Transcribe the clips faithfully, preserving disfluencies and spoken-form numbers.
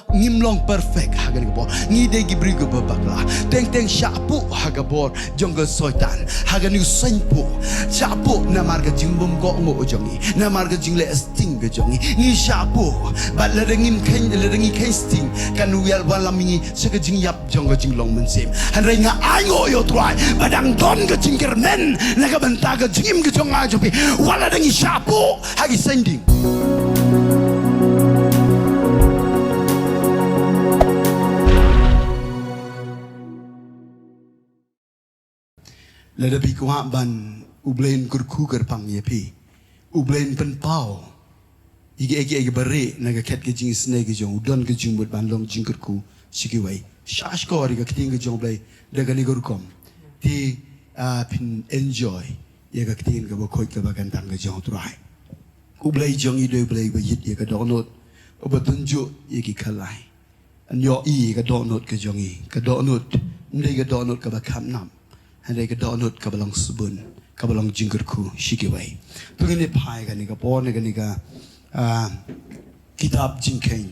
Ngim long perfect ha kane ka por. Ngi dei ki briew kiba bakla. Teng teng shah puh ha ka bor jong ka Soitan, ha kane u seng puh. Shah puh namar ka jingbym kohnguh jong ngi, namar ka jingleh sting ka jong ngi. Ngi shah puh. Bad lada ngim kheiñ, lada ngi kheiñ sting, kan ïaid wallam ïa ngi sha ka jingïap jong ka jinglong mynsiem. Hynrei nga ainguh ïa u Trai ba dang don ka jingkyrmen na ka bynta ka jingim ka jong nga jong phi. Wat lada ngi shah puh ha ki seng ding. Lada phi kwah ban U Blei un kyrkhu kyrpang ïa phi, U Blei un pynpaw ïa kiei kiei kiba rieh na ka khet ka jingisynei ka jong u, don ka jingmut ban long jingkyrkhu sha kiwei. Shah shkor ïa ka ktien ka jong U Blei da kane ka rukom. Te, ah, phin enjoy ïa ka ktien kaba khuid kaba kyntang ka jong u Trai. U Blei jong ngi u dei U Blei uba ïeit ïa ka dohnud, uba tynjuh ïa ki khalai. Yn ïohi ïa ka dohnud ka jong ngi, ka dohnud, ym dei ka dohnud kaba kham nam, hynrei ka dohnud kaba long sbun, kaba long jingkyrkhu sha kiwei. To ngin ïa phai kane ka por, kane ka, ah, kitab Jingkheiñ,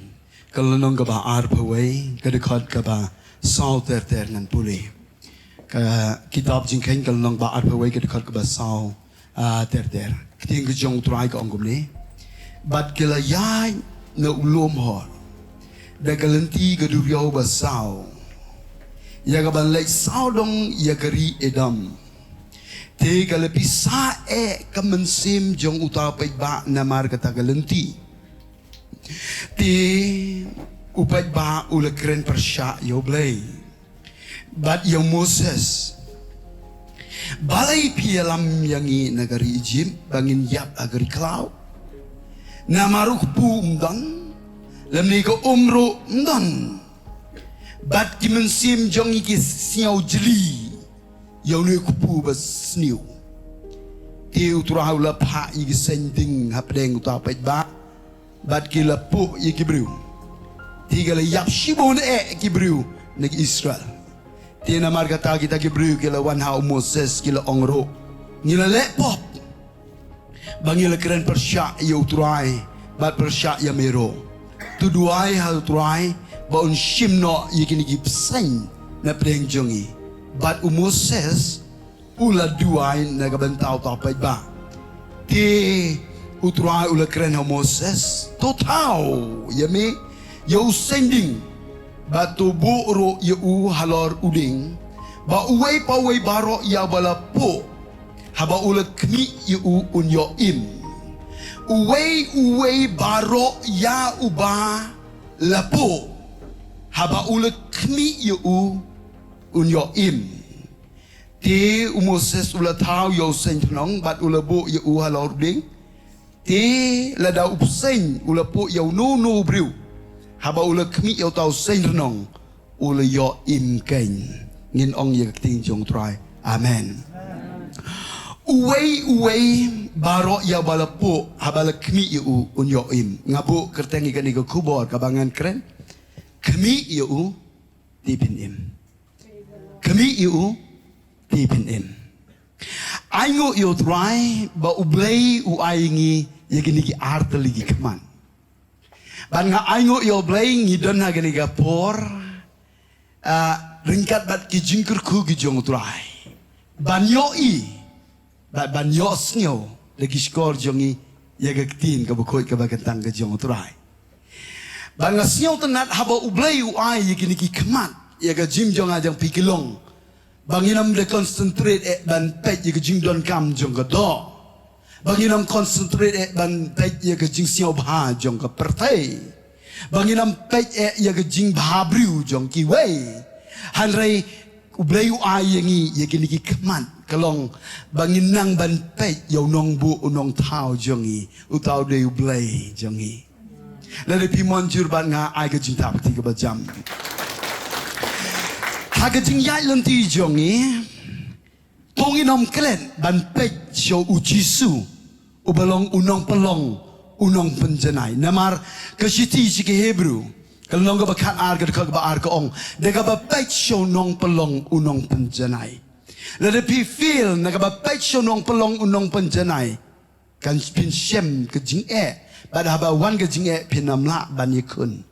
ka lynnong kaba arphew wei, ka dkhot kaba saw ter ter ngan pule. Ka kitab Jingkheiñ ka lynnong ba arphew wei ka dkhot kaba saw, ah, ter ter. Ka ktien ka jong u Trai ka ong kumne. Bad ki la ïaid na u lum hor da ka lynti ka duriaw ba saw, ïa ka ban leit sawdong ïa ka ri Edom. Te ka la pisa eh ka mynsiem jong uta u paidbah namar kata ka lynti. Te u paidbah u la kren pyrshah ïa u Blei bad ïa u Moses. Balei phi ïalam ïa ngi na ka ri Ijipt ba ngin ïap ha ka ri khlaw? Namar u kpu um don, lymne ka um ruh um don. Bad ki mynsiem jong ngi ki sngew jli ïa une u kpu ba sniew. Te u Trai u la phah ïa ki seng ding hapdeng uta u paidbah. Bad ki la puh ïa ki briew. Te ki la ïap shibun eh ki briew na ki Israel. Te namar kata kita ki briew ki la wan ha u Moses ki la ong ruh, ngi la leh pop ba ngi la kren pyrshah ïa u Trai bad pyrshah ïa me ruh. To duwai ha u Trai ba un shim noh ïa kine ki bseiñ na pdeng jong ngi. Bad u Moses u la duwai na ka bynta uta u paidbah. Te u Trai u la kren ha u Moses, to thaw ïa me ïa u seng ding, bad to buh ruh ïa u halor u dieng, ba uwei pa uwei baroh ïa uba la puh haba u la khmih ïa u un ïoh im. Uwei uwei baroh ïa uba la puh haba u la khmih ïa u un ïoh im. Te u Moses u la thaw ïa u seng thnong bad u la buh ïa u halor u dieng. Te lada u bseiñ u la puh ïa uno uno u briew, haba u la khmih ïa uta u seng thnong, u la ïoh im keiñ. Ngin ong ïa ka ktien jong u Trai, amen. Uwei uwei baroh ïa uba la puh haba la khmih ïa u un ïoh im. Nga buh kyrteng ïa kane ka khubor kaba ngan kren. Khmih ïa u, te phin im. Khmih ïa u, te phin im. Ainguh ïa u Trai ba U Blei u ai ïa ngi ïa kine ki artylli ki khmat. Bad nga ainguh ïa U Blei ngi don ha kane ka por, ah, ryngkat bad ki jingkyrkhu ki jong u Trai ban ïohi bad ban ïohsngew da ki shkor jong ngi ïa ka ktien kaba khuid kaba kyntang ka jong u Trai. Bad nga sngewtynnat haba U Blei u ai ïa kine ki khmat ïa ka jingim jong nga jong phi ki long, ba ngin ym da concentrate eh ban peit ïa ka jingdonkam jong ka doh. Ba ngin ym concentrate eh ban peit ïa ka jingsngewbha jong ka pyrthei. Ba ngin ym peit eh ïa ka jingbha briew jong kiwei. Hynrei U Blei u ai ïa ngi ïa kine ki khmat ka long ba ngin nang ban peit ïa u nongbuh u nongthaw jong ngi, uta u dei U Blei jong ngi. Lada phi mon jur bad nga, ai ka jingthap kti kaba jam. Ha ka jingïaid lynti jong ngi, to ngin ym klet ban peit sha u Jisu uba long u nongpynlong, u nongpynjanai. Namar ka shithi sha ki Hebru, ka lynnong kaba khatar, ka dkhot kaba ar ka ong, da kaba peit sha u nongpynlong, u nongpynjanai. Lada phi fail na kaba peit sha u nongpynlong, u nongpynjanai, kan phin shem ka jingeh, bad haba wan ka jingeh phin ym lah ban ïakhun.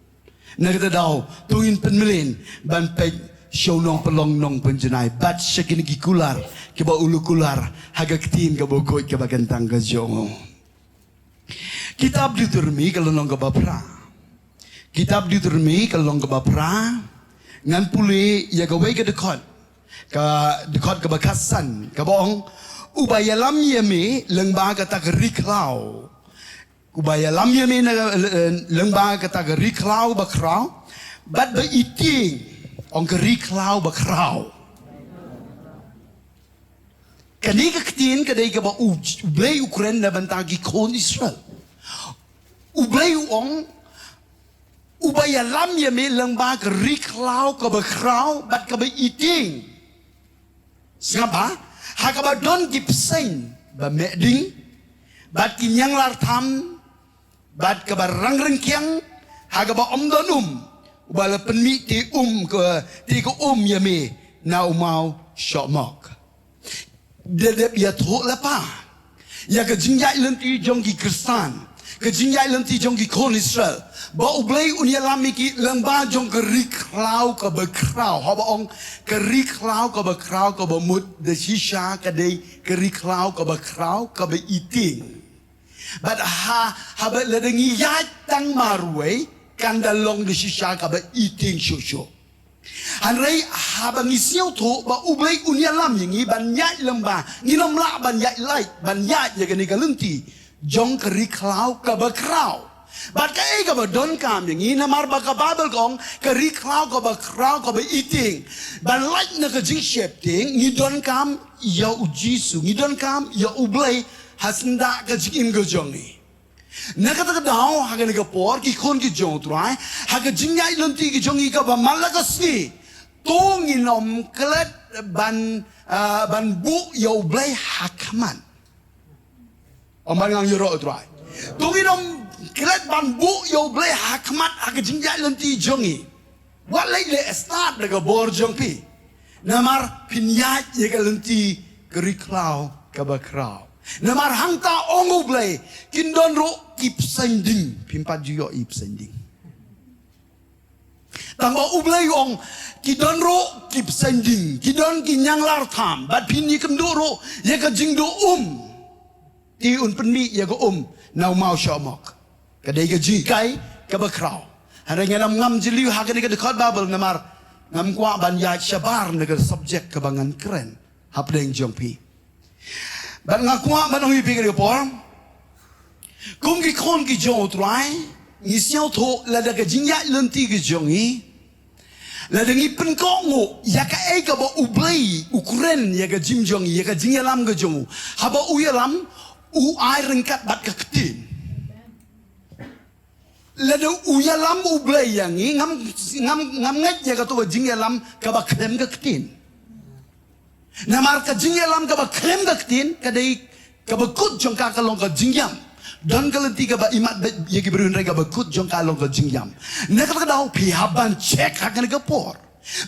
Na kata daw, to ngin pynmlien ban peit sha u nongpynlong nongpynjanai bad sha kine ki kular kiba u la kular ha ka ktien kaba u khuid kaba kyntang ka jong u. Kitab Deuteronomi ka lynnong kaba phra. Kitab Deuteronomi ka lynnong kaba phra. Ngan pule ïa kawei ka dkhot, ka dkhot kaba khatsan kaba ong, uba ïalam ïa me lyngba kata ka ri khlaw. Uba ïalam ïa me na, eh, lyngba kata ka ri khlaw ba khraw bad ba itieng. Ong ka ri khlaw ba khraw. Kane ka ktien ka dei kaba u, u Blei u kren na bynta ki khun Israel. U Blei u ong, uba ïalam ïa me lyngba ka ri khlaw kaba khraw bad kaba itieng. Sngap bha, ha kaba don ki bseiñ ba meh ding bad ki ñianglar tham bad kaba rang rengkiang, ha kaba ym don um, uba la pynmih te um ka, te ka um ïa me na u maw shohmok. Da dep ïathuh lypa ïa ka jingïaid lynti jong ki Khristan, ka jingïaid lynti jong ki khun Israel, ba U Blei un ïalam ïa ki lyngba jong ka ri khlaw kaba khraw. Haba ong ka ri khlaw kaba khraw, kaba mut da shisha ka dei ka ri khlaw kaba khraw kaba itieng. Bad ha, haba lada ngi ïaid tang marwei, kan da long da shisha kaba itieng shuh shuh. Hynrei haba ngi sngewthuh ba U Blei un ïalam ïa ngi ban ïaid lyngba, ngin ym lah ban ïaid lait, ban ïaid ïa kane ka lynti jong ka ri khlaw kaba khraw. Bad kaei kaba donkam ïa ngi, namar ba ka Baibl ka ong ka ri khlaw kaba khraw kaba itieng. Ban lait na ka jingsheptieng, ngi donkam ïa U Jisu, ngi donkam ïa U Blei ha syndah ka jingim ka jong ngi. Na kata ka daw, ha kane ka por, ki khun ki jong U Trai, ha ka jingïaid lynti ki jong ngi kaba man la ka sngi, to ngin ym klet ban, ah, ban buh ïa U Blei ha khmat. Ym ban ngang ïaroh U Trai. To ngin ym klet ban buh ïa U Blei ha khmat ha ka jingïaid lynti jong ngi. Wat leh leh stad da ka bor jong phi. Namar phin ïaid ïa ka lynti ka ri khlaw kaba khraw. Namar hangta ong U Blei, kin don ruh ki bseiñ ding. Phim pat ju ïohi bseiñ ding. Tang ba U Blei u ong, ki don ruh ki bseiñ ding, ki don ki ñianglar tham, bad phin ïakynduh ruh ïa ka jingduh um. Te un pynmih ïa ka um na u maw shohmok. Ka dei ka jinghikai kaba khraw. Hynrei ngan ym ngam jylliew ha kane ka dkhot Baibl namar ngam kwah ban ïaid shabar na ka subject kaba ngan kren hapdeng jong phi. Bad nga kwah ban ong ïa phi kane ka por, kum ki khun ki jong U Trai, ngi sngewthuh lada ka jingïaid lynti ka jong ngi, lada ngi pynkohnguh ïa kaei kaba U Blei u kren ïa ka jingim jong ngi, ïa ka jingïalam ka jong u. Haba u ïalam, u ai ryngkat bad ka ktien. Lada u ïalam U Blei ïa ngi, ngam, ngam, ngam ngeit ïa kato ka jingïalam kaba khlem ka ktien. Namar ka jingïalam kaba khlem ka ktien, ka dei kaba kut jong ka ka long ka jingïam. Don ka lynti kaba imat bad ïa ki briew, hynrei kaba kut jong ka long ka jingïam. Na kata ka daw phi hap ban check ha kane ka por.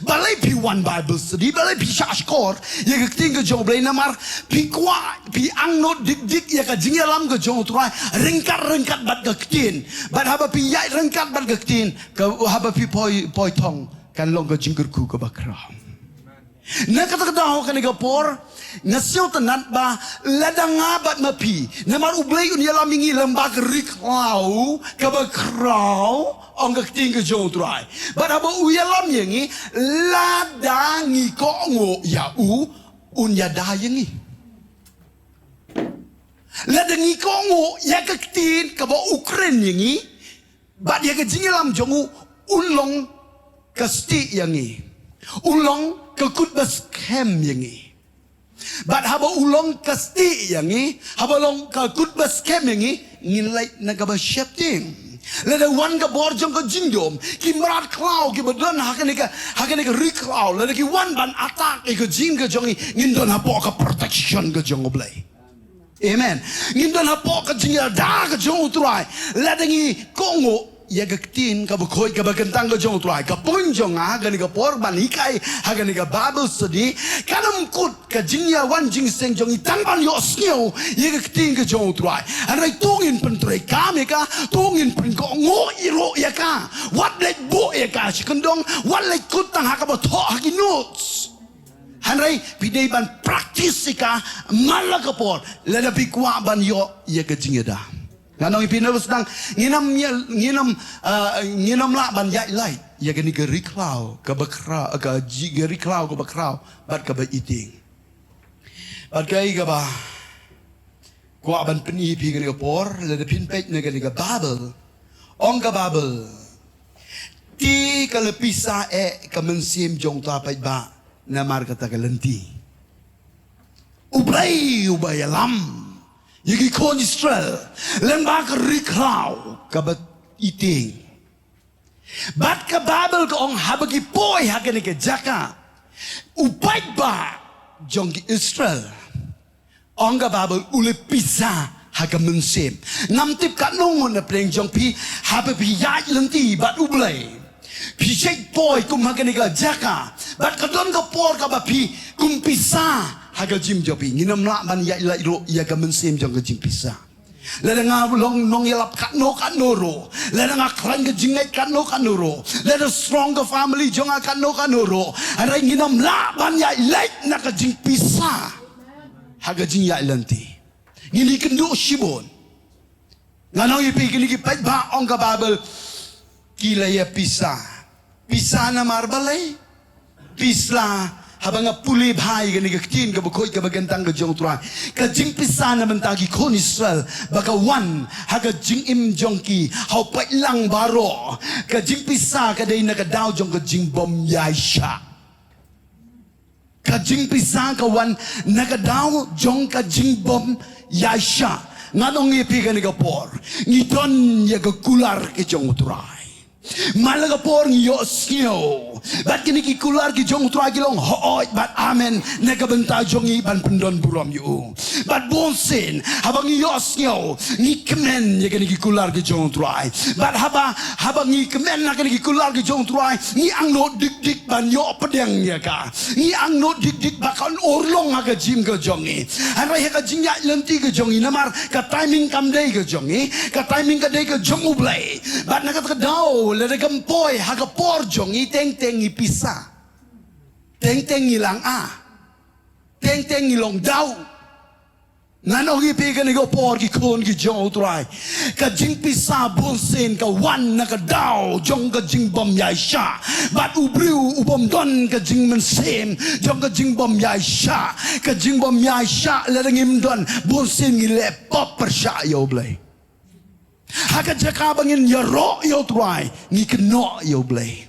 Balei phi wan Bible study, balei phi shahshkor ïa ka ktien ka jong U Blei, namar phi kwah, phi angnud dik dik ïa ka jingïalam ka jong U Trai ryngkat ryngkat bad ka ktien. Bad haba phi ïaid ryngkat bad ka ktien, ka, haba phi poi, poi thong, kan long ka jingkyrkhu kaba khraw. Na kata ka daw kane ka por, nga sngewtynnat ba lada nga bad ma phi, namar U Blei un ïalam ïa ngi lyngba ka ri khlaw kaba khraw, ong ka ktien ka jong U Trai. Bad haba u ïalam ïa ngi, lada ngi kohnguh ïa u, un ïada ïa ngi. Lada ngi kohnguh ïa ka ktien kaba u kren ïa ngi, bad ïa ka jingïalam jong u, un long ka stieh ïa ngi. Un long ka kut ba skhem ïa ngi. Bad haba u long ka stieh ïa ngi, haba long ka kut ba skhem ïa ngi, ngin leit na kaba sheptieng. Lada wan ka bor jong ka jingdum, ki mrad khlaw kiba don ha kane ka, ha kane ka ri khlaw, lada ki wan ban attack ïa ka jingim ka jong ngi, ngin don hapoh ka protection ka jong U Blei. Amen. Ngin don hapoh ka jingïada ka jong U Trai. Lada ngi kohnguh ïa ka ktien kaba khuid kaba kyntang ka jong U Trai. Ka point jong nga ha kane ka por ban hikai ha kane ka Bible study, kan ym kut ka jingïawan jingseng jong ngi tang ban ïohsngew ïa ka ktien ka jong U Trai. Hynrei to ngin pyntreikam ïa ka, to ngin pynkohnguh ruh ïa ka. Wat leit buh ïa ka sha kyndong, wat leit kut tang ha kaba thoh ha ki notes. Hynrei phi dei ban practice ïa ka man la ka por, lada phi kwah ban ïoh ïa ka jingïada. Ngan ong ïa phi, na u sdang, ngin ym ïa, ngin ym, ah, ngin ym lah ban ïaid lait ïa kane ka ri khlaw kaba khraw, ka ji, ka ri khlaw kaba khraw bad kaba itieng. Bad kaei kaba kwah ban pyni ïa phi kane ka por, lada phin peit na kane ka Bible, ong ka Bible, te ka la pisa eh ka mynsiem jong uta paidbah namar kata ka lynti. U Blei uba ïalam ïa ki khun Israel lyngba ka ri khlaw kaba itieng. Bad ka Bible ka ong, haba ki poi ha kane ka jaka, u paidbah jong ki Israel, ong ka Bible, u la pisa ha ka mynsiem. Ngam tip katno ngut na pdeng jong phi, haba phi ïaid lynti bad U Blei, phi shait poi kum ha kane ka jaka, bad ka don ka por kaba phi kum pisa ha ka jingim jong phi. Ngin ym lah ban ïaid lait ruh ïa ka mynsiem jong ka jingpisa. Lada nga long nongïalap katno katno ruh, lada nga khlaiñ ka jingngeit katno katno ruh, lada strong ka family jong nga katno katno ruh, hynrei ngin ym lah ban ïaid lait na ka jingpisa ha ka jingïaid lynti. Ngin ïakynduh shibun. Ngan ong ïa phi, kine ki paidbah, ong ka Bible, ki la ïa pisa. Pisa namar balei? Pisa, haba nga pule bha ïa kane ka ktien kaba khuid kaba kyntang ka jong U Trai, ka jingpisa na bynta ki khun Israel ba ka wan ha ka jingim jong ki ha u paidlang baroh. Ka jingpisa ka dei na ka daw jong ka jingbym ïaishah. Ka jingpisa ka wan na ka daw jong ka jingbym ïaishah. Ngan ong ïa phi kane ka por, ngi don ïa ka kular ka jong U Trai. Man la ka por ngi ïohsngew, bad kine ki kular ki jong U Trai ki long hooid bad amen na ka bynta jong ngi ban pyndon burom ïa u. Bad bunsien haba ngi ïohsngew, ngi kmen ïa kine ki kular ki jong U Trai. Bad haba, haba ngi kmen ïa kine ki kular ki jong U Trai, ngi angnud dik dik ban ïoh pdiang ïa ka. Ngi angnud dik dik ba kan urlong ha ka jingim ka jong ngi. Hynrei ha ka jingïaid lynti ka jong ngi, namar ka timing kam dei ka jong ngi, ka timing ka dei ka jong U Blei. Bad na kata ka daw, lada kam poi ha ka por jong ngi, teng teng ngi pisa. Teng teng ngi lang ah. Teng teng ngi long daw. Ngan ong ïa phi kane ka por, ki khun ki jong U Trai, ka jingpisa bunsien ka wan na ka daw jong ka jingbym ïaishah. Bad u briew u bym don ka jingmynsiem jong ka jingbym ïaishah. Ka jingbym ïaishah lada ngim don, bunsien ngi leh pop pyrshah ïa U Blei. Ha ka jaka ba ngin ïaroh ïa U Trai, ngi kynnoh ïa U Blei.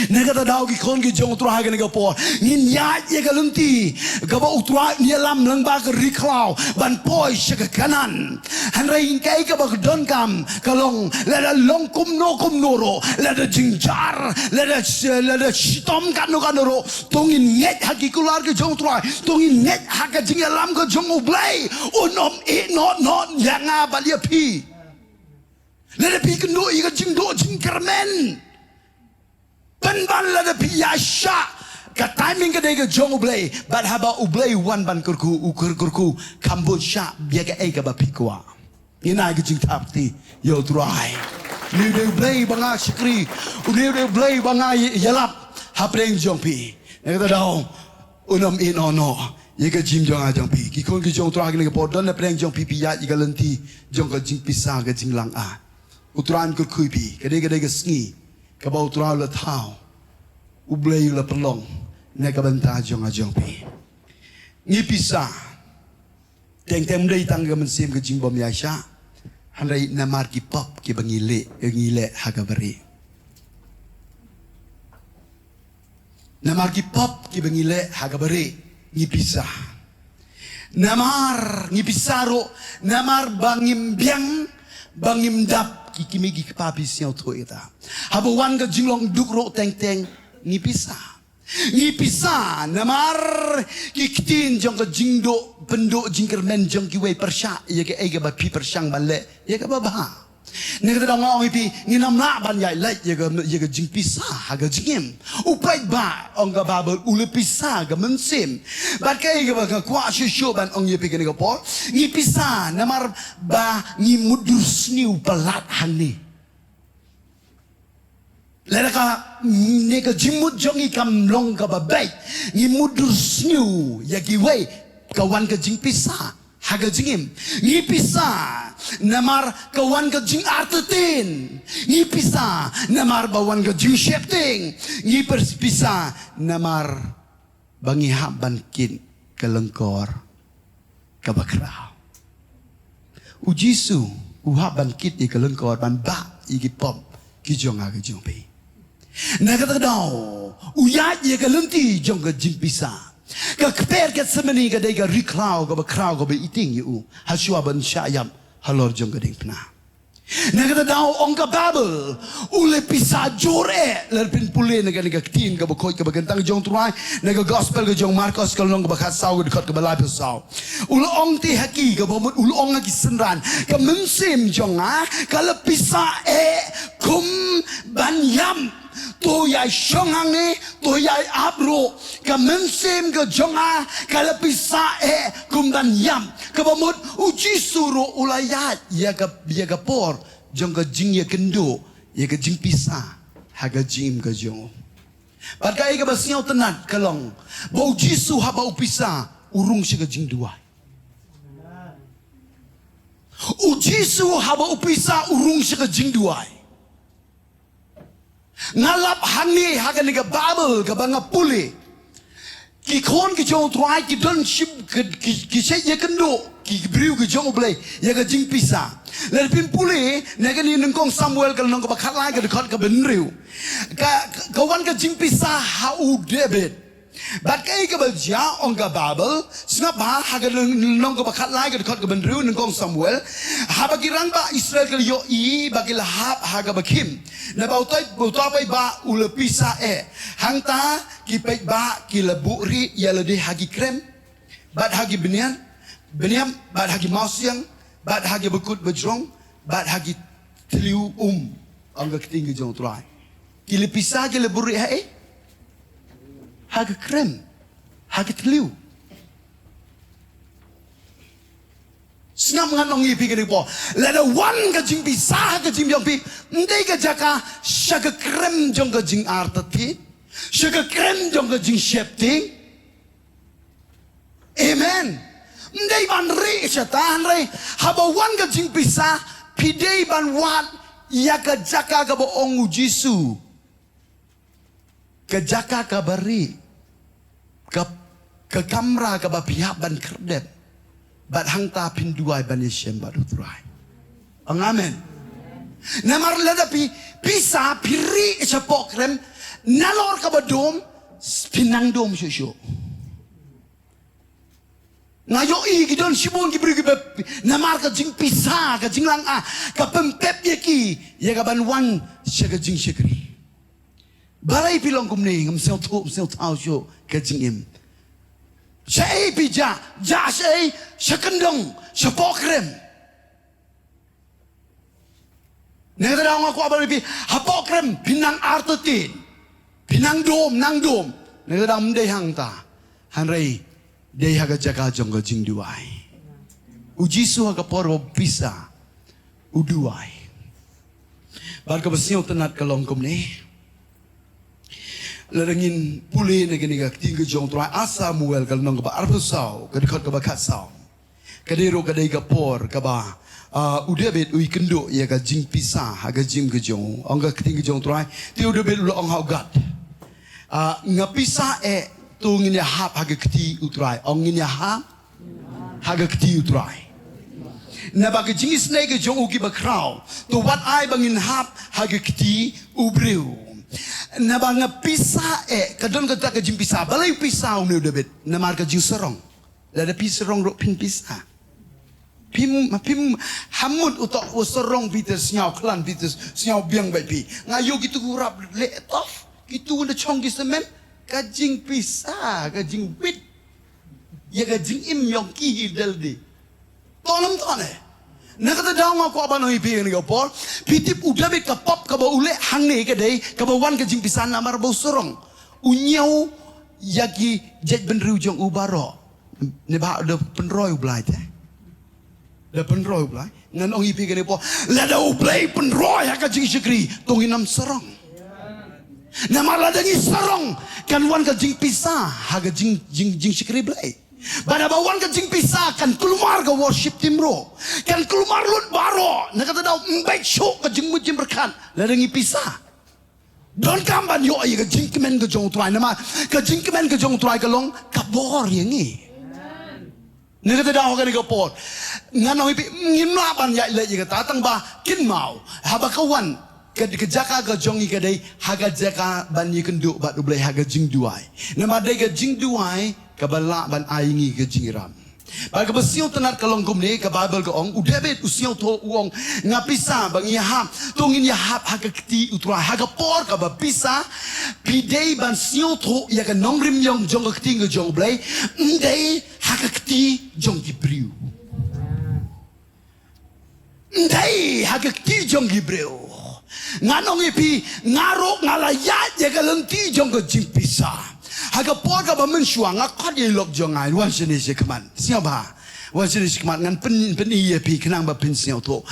Na kata daw, ki khun ki jong U Trai, ha kane ka por ngin ïaid ïa ka lynti kaba U Trai un ïalam lyngba ka ri khlaw ban poi sha ka Kanaan. Hynrei kaei kaba ka donkam ka long, lada long kumno kumno ruh, lada jynjar, lada, lada shitom katno katno ruh, to ngin ngeit ha ki kular ki jong U Trai, to ngin ngeit ha ka jingïalam ka jong U Blei. Un ym ïehnoh noh ïa nga bad ïa phi. Lada phi kynduh ïa ka jingduh jingkyrmen, pynban lada phi ïaishah, ka timing ka dei ka jong U Blei. Bad haba U Blei u wan ban kyrkhu, u kyr-, kyrkhu kam bun shah ïa kaei kaba phi kwah. Ngin ai ka jingthap kti ïa U Trai. Une u dei U Blei ba nga shakri, une u dei U Blei ba nga ïalap hapdeng jong phi. Na kata daw, un ym ïehnoh noh ïa ka jingim jong nga jong phi. Ki khun ki jong U Trai, ha kane ka por don na pdeng jong phi, phi ïaid ïa ka lynti jong ka jingpisa, ka jinglang ah. U Trai un kyrkhu ïa phi, ka dei, ka dei ka sngi kaba U Trai u la thaw, U Blei u la pynlong na ka bynta jong nga jong phi. Ngi pisa. Teng teng ym dei tang ka mynsiem ka jingbym ïaishah, hynrei namar ki pop kiba ngi leh, ngi leh ha kaba rieh. Namar ki pop kiba ngi leh ha kaba rieh, ngi pisa. Namar ngi pisa ruh namar ba ngim biang, ba ngim dap, ki kmie ki kpa, phi sngewthuh ïa kata. Haba wan ka jinglong duk ruh, teng teng ngi pisa. Ngi pisa namar ki ktien jong ka jingduh pynduh jingkyrmen jong kiwei pyrshah ïa kaei kaba phi pyrshang ban leh ïa kaba bha. Na kata daw nga ong ïa phi, ngin ym lah ban ïaid leit ïa ka, ïa ka jingpisa ha ka jingim. U paidbah, ong ka Baibl, u la pisa ka mynsiem. Bad kaei kaba nga kwah shuh shuh ban ong ïa phi kane ka por, ngi pisa namar ba ngi mutdur sniew palat hangne. Lada ka ne ka jingmut jong ngi kam long kaba beit, ngi mutdur sniew ïa kiwei, ka wan ka jingpisa ha ka jingim. Ngi pisa namar ka wan ka jingartatien. Ngi pisa namar ba wan ka jingsheptieng. Ngi pers-, pisa namar ba ngi hap ban kit ka lyngkor kaba khraw. U Jisu u hap ban kit ïa ka lyngkor, ban bah ïa ki pop ki jong nga ki jong phi. Na kata ka daw u ïaid ïa ka lynti jong ka jingpisa. Ka kper Gethsemane ka dei ka ri khlaw kaba khraw kaba iting ïa u, hashwa ban shah ïap halor jong ka diengphna. Na kata daw ong ka Baibl, u la pisa jur eh, lada phin pule na kane ka ktien kaba khuid kaba kyntang jong u Trai, na ka gospel ka jong u Markos ka lynnong kaba khatsaw ka dkhot kaba laiphew saw. U la ong te ha ki, kaba mut u la ong ha ki synran, ka mynsiem jong nga ka la pisa eh kum ban ïam. To ïai shong hangne, to ïai ap ruh. Ka mynsiem ka jong nga ka la pisa eh kum ban ïam. Kaba mut u Jisu ruh u la ïaid ïa ka, ïa ka por jong ka jingïakynduh ïa ka jingpisa ha ka jingim ka jong u. Bad kaei kaba sngewtynnat ka long ba u Jisu haba u pisa u rung sha ka jingduwai. U Jisu haba u pisa u rung sha ka jingduwai. Nga lap hangne ha kane ka Baibl kaba nga pule. Ki khun ki jong u Trai ki don shim ki, ki, ki shait ïakynduh, ki briew ki jong u Blei ïa ka jingpisa. Lada phin pule na kane nyngkong Samuel ka lynnong kaba khatlai ka dkhot kaba hynriew. Ka, ka wan ka jingpisa ha u David. Bad kaei kaba jia, ong ka Baibl, sngap bha, ha ka lynnong kaba khatlai ka dkhot kaba hynriew nyngkong Samuel. Haba ki rangbah Israel ki la ïohi ba ki la hap ha kaba khim, naba utai, uta paidbah u la pisa eh. Hangta ki paidbah ki la buhrieh ïa lade ha ki krem, bad ha ki bniat, bniat, bad ha ki mawsiang, bad ha ki bakut bajrong, bad ha ki thliew um, ong ka ktien ka jong u Trai. Ki la pisa, ki la buhrieh ha eh? Ha ka krem, ha ka thliew. Sngap, ngan ong ïa phi kane ka por, lada wan ka jingpisa ha ka jingim jong phi, ym dei ka jaka sha ka krem jong ka jingartatien, sha ka krem jong ka jingsheptieng. Amen. Ym dei ban rieh shata, hynrei haba wan ka jingpisa, phi dei ban wad ïa ka jaka kaba ong u Jisu, ka jaka kaba rieh, ka, ka kamra kaba phi hap ban khyrdep. Bad hangta phin duwai ban ïashem bad u Trai. Ong amen. Namar lada phi pisa, phi rieh shapoh krem, nalor kaba dum, phin nang dum shuh shuh. Nga ïohi ki don shibun ki briew kiba, namar ka jingpisa, ka jinglanga, ka pynpep ïa ki ïa ka ban wan sha ka jingshakri. Balei phi long kumne? Ngam sngewthuh, ngam sngewthuh shuh ka jingim. Shaei phi jah, jah shaei? Sha kyndong, shapoh krem. Na kata daw nga kwah ban ong ïa phi, hapoh krem phin nang artatien, phin nang dum, nang dum. Na kata daw ym dei hangta, hynrei dei ha ka jaka jong ka jingduwai. U Jisu ha ka por ba u pisa u duwai. Bad kaba sngewtynnat ka long kumne. Lada ngin pule na kane ka ktien ka jong u Trai, Ar Samuel ka lynnong kaba arphew saw, ka dkhot kaba khatsaw. Ka dei ruh ka dei ka por kaba, ah, u David u ïakynduh ïa ka jingpisa ha ka jingim ka jong u. Ong ka ktien ka jong u Trai, te u David u la ong ha u Gad, ah, nga pisa eh, to ngin ïahap ha ka kti u Trai. Ong, ngin ïahap ha ka kti u Trai. Naba ka jingisynei ka jong u kiba khraw, to wat ai ba ngin hap ha ka kti u briew. Naba nga pisa eh, ka don kata ka jingpisa. Balei u pisa une u David? Namar ka jingsarong. Lada phi sarong ruh phin pisa. Phim, phim, ha mut uta u sarong phi te sngew khlaiñ, phi te sngew biang bad phi. Nga ïoh kito ki rap leh tough, kito na chong ki semen, ka jingpisa, ka jingwit ïa ka jingim jong ki hi dal de. Ton ym ton eh? Na kata daw nga kwah ban ong ïa phi kane ka por, phi tip u David ka pop kaba u leh hangne ka dei kaba wan ka jingpisa namar ba u sarong. U ñiew ïa ki jaitbynriew jong u baroh. Ne ba da pynroi u Blai te. Da pynroi u Blai. Ngan ong ïa phi kane ka por, lada u Blai pynroi ha ka jingshakri, to ngin ym sarong. Namar lada ngi sarong, kan wan ka jingpisa ha ka jing, jing, jingshakri Blai. Bad haba wan ka jingpisa, kan kulmar ka worship team ruh. Kan kulmar lut baroh. Na kata daw, ym beit shuh ka jingmut jingpyrkhat lada ngi pisa. Donkam ban ïoh ïa ka jingkmen ka jong u Trai, namar ka jingkmen ka jong u Trai ka long ka bor ïa ngi. Na kata daw ha kane ka por, ngan ong ïa phi, ngim lah ban ïaid leit ïa kata, tang ba kynmaw, haba ka wan ka, ka jaka ka jong ngi ka dei ha ka jaka ban ïakynduh bad U Blei ha ka jingduwai. Namar dei ka jingduwai kaba lah ban ai ngi ka jingïarap. Bad kaba sngewtynnat ka long kumne, ka Baibl ka ong, u David u sngewthuh, u ong, nga pisa ba ngi ïahap, to ngin ïahap ha ka kti u Trai. Ha ka por kaba pisa, phi dei ban sngewthuh ïa ka nongrim jong, jong ka ktien ka jong U Blei, ym dei ha ka kti jong ki briew. Ym dei ha ka kti jong ki briew. Ngan ong ïa phi, nga ruh nga la ïaid ïa ka lynti jong ka jingpisa. Ha ka por kaba mynshuwa nga khot ïa i lok jong nga, wan shane shakhmat. Sngewbha. Wan shane shakhmat, ngan pyn, pyni ïa phi khnang ba phin sngewthuh.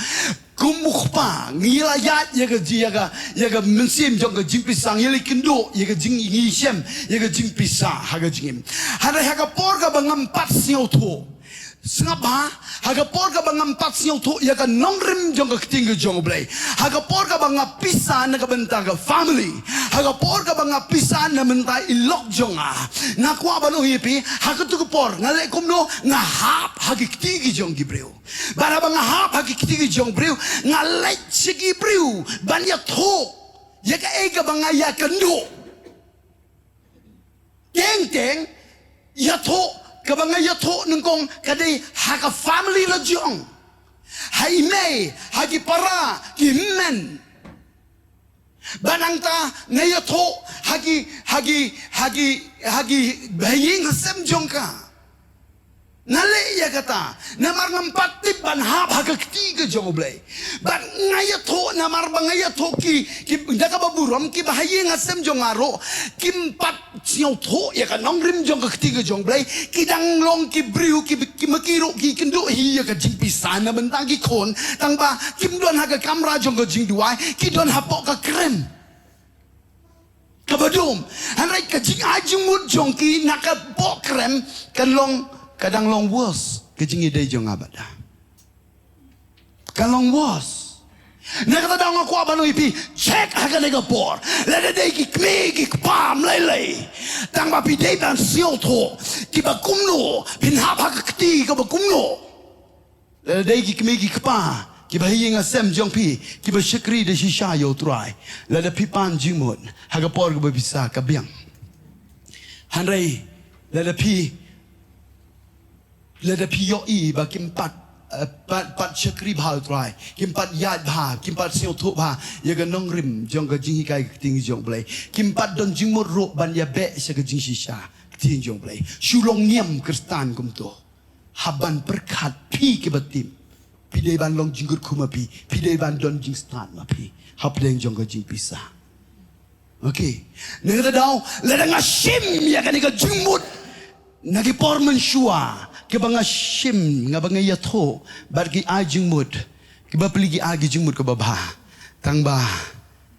Kum u kpa, ngi la ïaid ïa ka ji, ïa ka, ïa ka mynsiem jong ka jingpisa, ngi la kynduh ïa ka jing, ngi shem ïa ka jingpisa ha ka jingim. Hynrei ha ka por kaba ngam pat sngewthuh. Sngap bha, ha ka por kaba ngam pat sngewthuh ïa ka nongrim jong ka ktien ka jong U Blei. Ha ka por kaba nga pisa na ka bynta ka family. Ha ka por kaba nga pisa na bynta i lok jong nga. Nga kwah ban ong ïa phi, ha katu ka por, nga leh kumno, nga hap ha ki kti ki jong ki briew. Bad haba nga hap ha ki kti ki jong briew, nga leit sha ki briew ban ïathuh ïa kaei kaba nga ïakynduh. Teng teng, ïathuh, kaba nga ïathuh nyngkong ka dei ha ka family la jong. Ha i mei, ha ki para, ki hynmen. Bad nangta nga ïathuh ha ki, ha ki, ha ki, ha ki bahaïing hasem jong ka. Nga leh ïa kata, namar ngam pat tip ban hap ha ka kti ka jong U Blei. Bad nga ïathuh, namar ba nga ïathuh ki, ki, da kaba burom, ki bahaïing hasem jong nga ruh kim pat sngewthuh ïa ka nongrim jong ka kti ka jong U Blei, ki dang long ki briew, ki, ki ma ki ruh ki kynduh hi ïa ka jingpisa na bynta ki khun, tang ba kim don ha ka kamra jong ka jingduwai, ki don hapoh ka krem kaba dum. Hynrei ka jingai jingmut jong ki na ka bok krem kan long, ka dang long worse ka jingïadei jong nga bad da. Kan long worse. Na kata daw nga kwah ban ong ïa phi, check ha kane ka por. Lada dei ki kmie ki kpa ym lei lei, tang ba phi dei ban sngewthuh kiba kumno, phin hap ha ka kti kaba kumno. Lada dei ki kmie ki kpa, ki bahaïing hasem jong phi, kiba shakri da shisha ïa U Trai, lada phi pan jingmut ha ka por kaba pisa, ka biang. Hynrei lada phi, lada phi ïohi ba kim pat, eh, pat, pat shakri bha ïa U Trai, kim pat ïaid bha, kim pat sngewthuh bha ïa ka nongrim jong ka jinghikai ka ktien jong U Blei, kim pat don jingmut ruh ban ïabeh sha ka jingshisha ka ktien jong U Blei, shu long niam Khristan kumto. Hap ban pyrkhat, phi kiba tip, phi dei ban long jingkyrkhu ma phi, phi dei ban don jingstad ma phi hapdeng jong ka jingpisa. Okay. Na kata daw, lada nga shim ïa kane ka jingmut na ki por mynshuwa, kiba nga shim, nga ba nga ïathuh bad ki ai jingmut, kiba plie ki ai ki jingmut kaba bha. Tang ba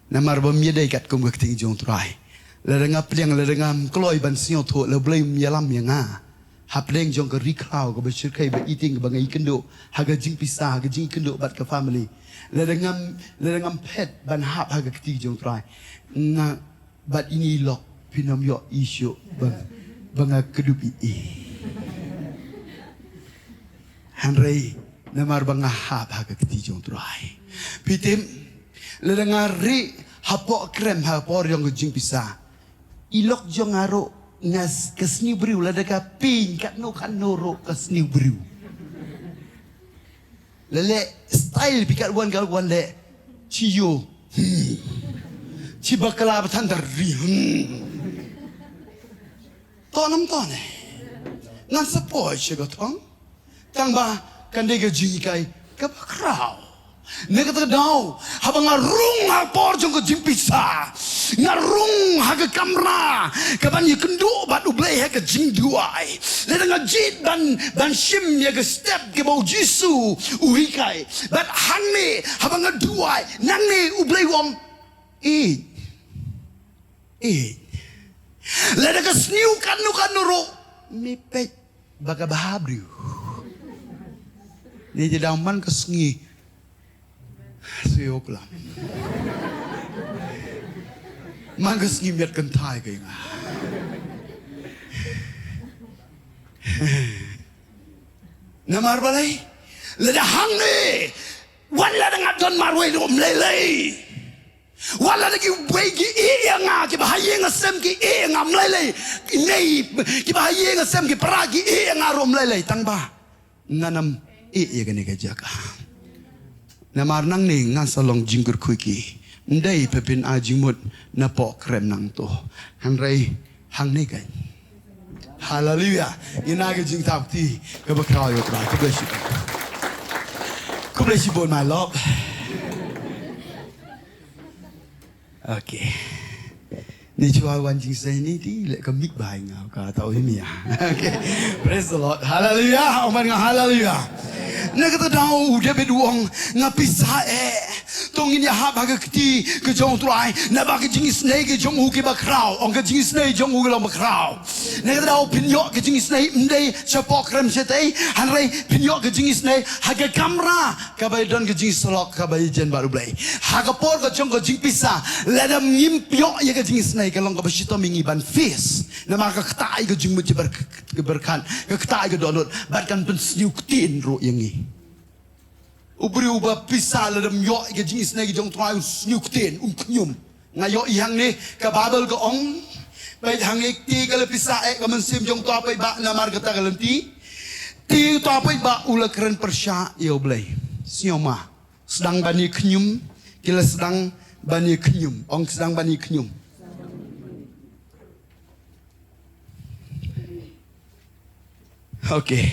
namar bym ïadei katkum ka ktien jong U Trai. Lada nga pdiang, lada ngam kloi ban sngewthuh, la U Blei um ïalam ïa nga hapdeng jong ka ri khlaw kaba shyrkhei ba ïeting kaba nga ïakynduh ha ka jingpisa, ha ka jingïakynduh bad ka family. Lada ngam, lada ngam phet ban hap ha ka kti jong U Trai, nga bad ine i lok phin ym ïohi shuh ba, ba nga kdup ïa i. Hynrei namar ba nga hap ha ka kti jong U Trai. Phi tip, lada nga rieh hapoh krem ha por jong ka jingpisa, i lok jong nga ruh, nga s-, ka sniew briew, lada ka pynkat no kat no ruh ka sniew briew. La leh style phi kat wan kat wan leh. Chi ïoh. Hmm. Chi bakla ba than da ri. Hmm. Ton ym ton eh. Ngan sa poi sha ka thong. Tang ba kan dei ka jinghikai kaba khraw. Na kata ka daw, haba nga rung ha por jong ka jingpisa, nga rung ha ka kamra kaban ïakynduh bad U Blei ha ka jingduwai. Lada nga jied ban, ban shim ïa ka step kaba U Jisu u hikai. Bad hangne, haba nga duwai, nangne U Blei u ong, ïeit. Ïeit. Lada ka sniew katno katno ruh, me peit ba ka bha briew. Ni te dang man ka sngi. Sui ok lam. Man ka sngi miat kynthai ka ïa nga. Namar balei? Lada hangne, wat lada nga don marwei ruh ym lei lei. Wat lada kiwei ki ïeh ïa nga, kiba ha ïing ha sem ki ïeh ïa nga ym lei lei. Ki nei, kiba ha ïing ha sem ki para ki ïeh ïa nga ruh ym lei lei. Tang ba ngan ym ïeh ïa kane ka jaka. Namar nangne ngan sa long jingkyrkhu ïa ki. Ym dei phin ai jingmut napoh krem nangto. Hynrei hangne ka. Haleluia. Ïa na ka jingthap kti kaba khraw ïa U Trai. Khublei shibun. Khublei shibun, my love. Okay. Ni chwa wan jingsnei ni ti leh ka mik bai nga ka tau hi mia. Okay. Praise the Lord. Hallelujah. Ong ban nga hallelujah. Na kata daw u David u ong nga pisa eh. To ngin ïahap ha ka kti ka jong U Trai. Naba ka jingisnei ka jong u kiba khraw. Ong ka jingisnei jong u ka long ba khraw. Na kata daw phin ïoh ka jingisnei ym dei shapoh krem shatei. Hynrei phin ïoh ka jingisnei ha ka kamra. Kaba ïadon ka jingsyllok kaba ïajen bad U Blei. Ha ka por ka jong ka jingpisa, lada ngim ïoh ïa ka jingisnei ka long kaba shitom ïa ngi ban face. Namar ka ktah ïa ka jingmut jingpyrkhat, ka ktah ïa ka dohnud, bad kan pynsniew ktien ruh ïa ngi. U briew uba pisa lada ym ïoh ïa ka jingisnei ka jong U Trai un sniew ktien, un khñium. Nga ïohi hangne ka Baibl ka ong. Peit hangne kti ka la pisa eh ka mynsiem jong uta paidbah namar kata ka lynti. Te uta paidbah u la kren pyrshah ïa U Blei. Sngewma. Sdang ban ïa khñium, ki la sdang ban ïa khñium. Ong sdang ban ïa khñium. Okay.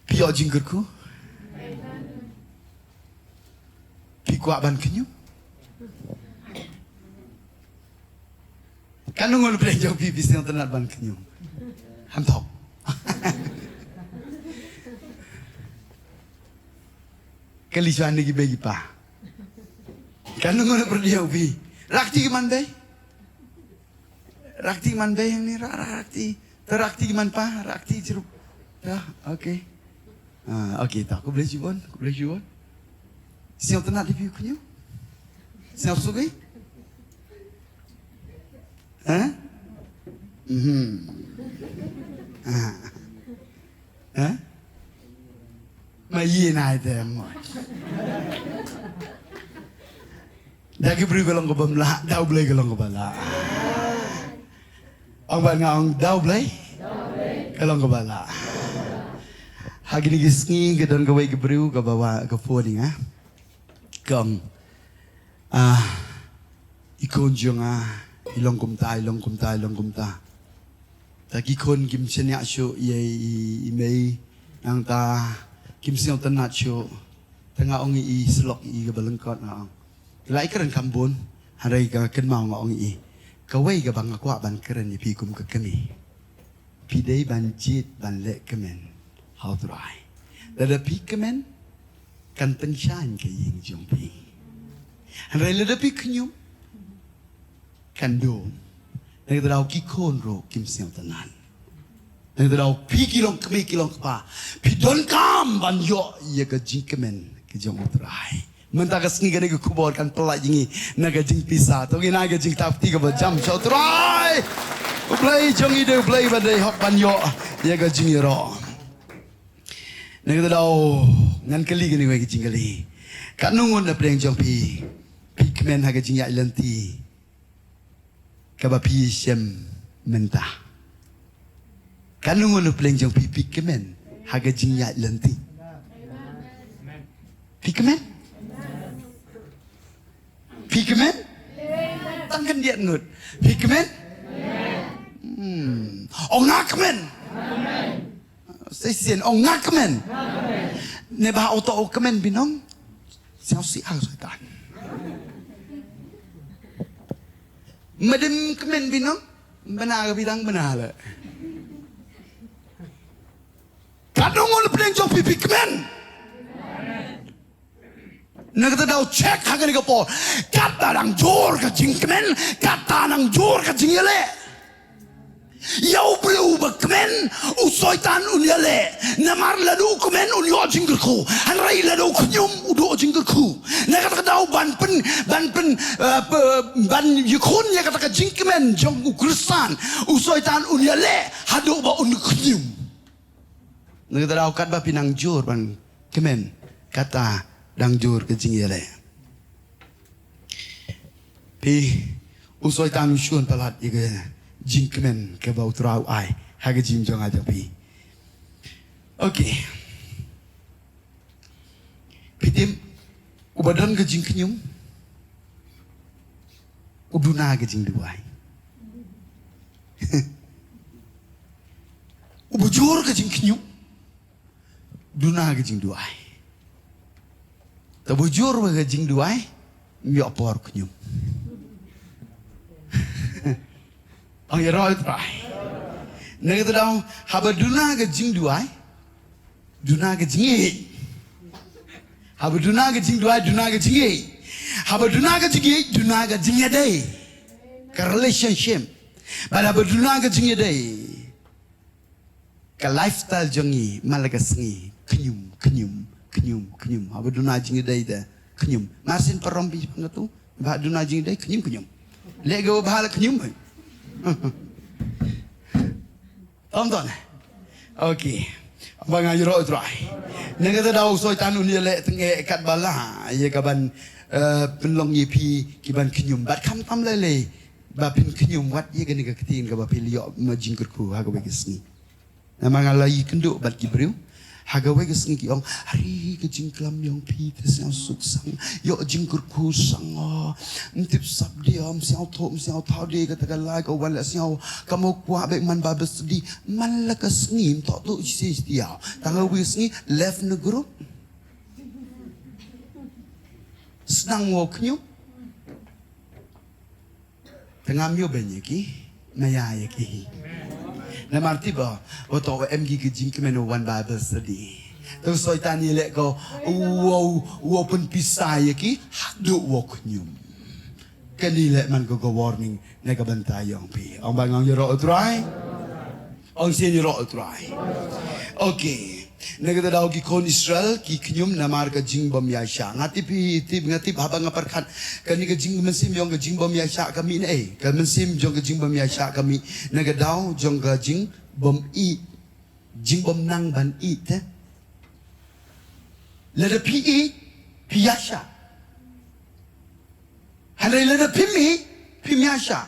Phi ïoh jingkyrkhu? Phi kwah ban khñium? Katno ngut na pdeng jong phi phi sngewtynnat ban khñium? Ham thok. Kali shuwa ne ki bei ki pa. Katno ngut na pdeng jong phi? Rakti ki man bei. Rakti man bei hangne, ra, ra, rakti. Te rakti man pa, rakti chirup. Ya, okay. Ah, okay, ta, khublei shibun, khublei shibun. Sngewtynnat ïa phi u khñium? Sngewsuk ïa? Ha? Mhm. Ah. Ha? Ma ïa nai te mo. Da ki briew ka long kaba ym lah, da U Blei ka long kaba lah. Ong ba nga ong da U Blei ka long kaba lah. Ha kine ki sngi ka don kawei ka briew kaba wan ka phone ïa nga. Ka ong, ah, i khun jong nga i long kumta, i long kumta, i long kumta. Ta ki khun kim shaniah shuh ïa i, i mei, nangta kim sngewtynnat shuh. Ta nga ong ïa i, syllok ïa i kaba lyngkot, nga ong. Lah i kren kham bun, hynrei ka kynmaw nga ong ïa i. Kawei kaba nga kwah ban kren ïa phi kum ka kmie. Phi dei ban jied ban leh kmen ha U Trai. Lada phi kmen, kan pynshaiñ ka ïing jong phi. Hynrei lada phi khñium, kan dum. Na kata daw ki khun ruh kim sngewtynnat. Na kata daw phi ki long kmie ki long kpa, phi donkam ban ïoh ïa ka jingkmen ka jong U Trai. Mynta ka sngi kane ka khubor kan pynlait ïa ngi na ka jingpisa. To ngin ai ka jingthap kti kaba jam sha U Trai. U Blei jong ngi dei U Blei ba dei hok ban ïoh ïa ka jingïaroh. Na kata daw ngan kylli kane kawei ka jingkylli. Katno ngut na pdeng jong phi phi kmen ha ka jingïaid lynti kaba phi shem mynta? Katno ngut na pdeng jong phi phi kmen ha ka jingïaid lynti? Phi kmen? Phi kmen? Tang khyndiat ngut. Phi kmen? Hmm. Ong nga kmen. Shisien ong nga kmen. Ne ba uto u kmen phin ong. Sngewsih ha ka Soitan. Madim kmen phin ong. Bna ka bidang bna la. Katno ngut pdeng jong phi phi kmen. Na kata daw check ha kane ka por. Kata dang jur ka jingkmen, kata dang jur ka jingïaleh. Ïa u briew ba kmen, u Soitan un ïaleh. Namar lada u kmen un ïoh jingkyrkhu. Hynrei lada u khñium u duh jingkyrkhu. Na kata ka daw ban pyn, ban pyn, eh, pe-, ban ïakhun ïa kata ka jingkmen jong u Khristan, u Soitan un ïaleh haduh ba un khñium. Na kata daw katba phi nang jur ban kmen, kata dang jur ka jingïaleh. Phi, u Soitan u shun palat ïa ka jingkmen kaba u Trai u ai ha ka jingim jong nga jong phi. Okay. Phi tip, uba don ka jingkhñium u duna ka jingduwai. Uba jur ka jingkhñium duna ka jingduwai. Te ba jur ba ka jingduwai, ym ïoh por khñium. Ong ïaroh ïa u Trai. Na kata daw, haba duna ka jingduwai, duna ka jingïeit. Haba duna ka jingduwai, duna ka jingïeit. Haba duna ka jingïeit, duna ka jingïadei. Ka relationship. Bad haba duna ka jingïadei, ka lifestyle jong ngi man la ka sngi, khñium, khñium, khñium, khñium. Haba duna jingïadei te khñium. Marsien parom phi pang tu, ba duna jingïadei khñium, khñium. Leh ga ba la khñium. Tom ton. Okay. Ba nga ïaroh u Trai. Na kata daw u Soitan un ïaleh tang eh katba lah ïa ka ban, eh, pynlong ïa phi ki ban khñium. Bad kham tam lei lei ba phin khñium wat ïa kane ka ktien kaba phi la ïoh ma jingkyrkhu ha kawei ka sngi. Namar nga la ïakynduh bad ki briew ha kawei ka sngi ki ong, "Hari ka jingklam jong phi te sngewsuk sang, ïoh jingkyrkhu sang, oh, ym tip sap de, ym sngewthuh, ym sngewthaw de, kata ka lai ka wan la sngew, kam kwah bad man ba bes di, man la ka sngi, ym toh tu shisha." Tang kawei ka sngi left na group. Sdang wow khñium. Te ngam ïoh beiñ ïa ki, maya ïa ki. Namar tip ba, ba to em ki ka jingkmen u wan Bible study. Te u Soitan ïaleh ko, u, u, u open pisa ïa ki, haduh u khñium. Kane leh man ko ka warning, na ka bynta jong phi. Ong ba nga ïaroh u Trai. Ong sien ïaroh u Trai. Okay. Na kata daw ki khun Israel ki khñium namar ka jingbym ïaishah. Nga tip hi, tip, nga tip haba nga pyrkhat. Kane ka jing, mynsiem jong ka jingbym ïaishah ka mih na ei. Ka mynsiem jong ka jingbym ïaishah ka mih na ka daw jong ka jingbym ïeit. Jingbym nang ban ïeit te. Lada phi ïeit, phi ïaishah. Hynrei lada phim ïeit, phim ïaishah.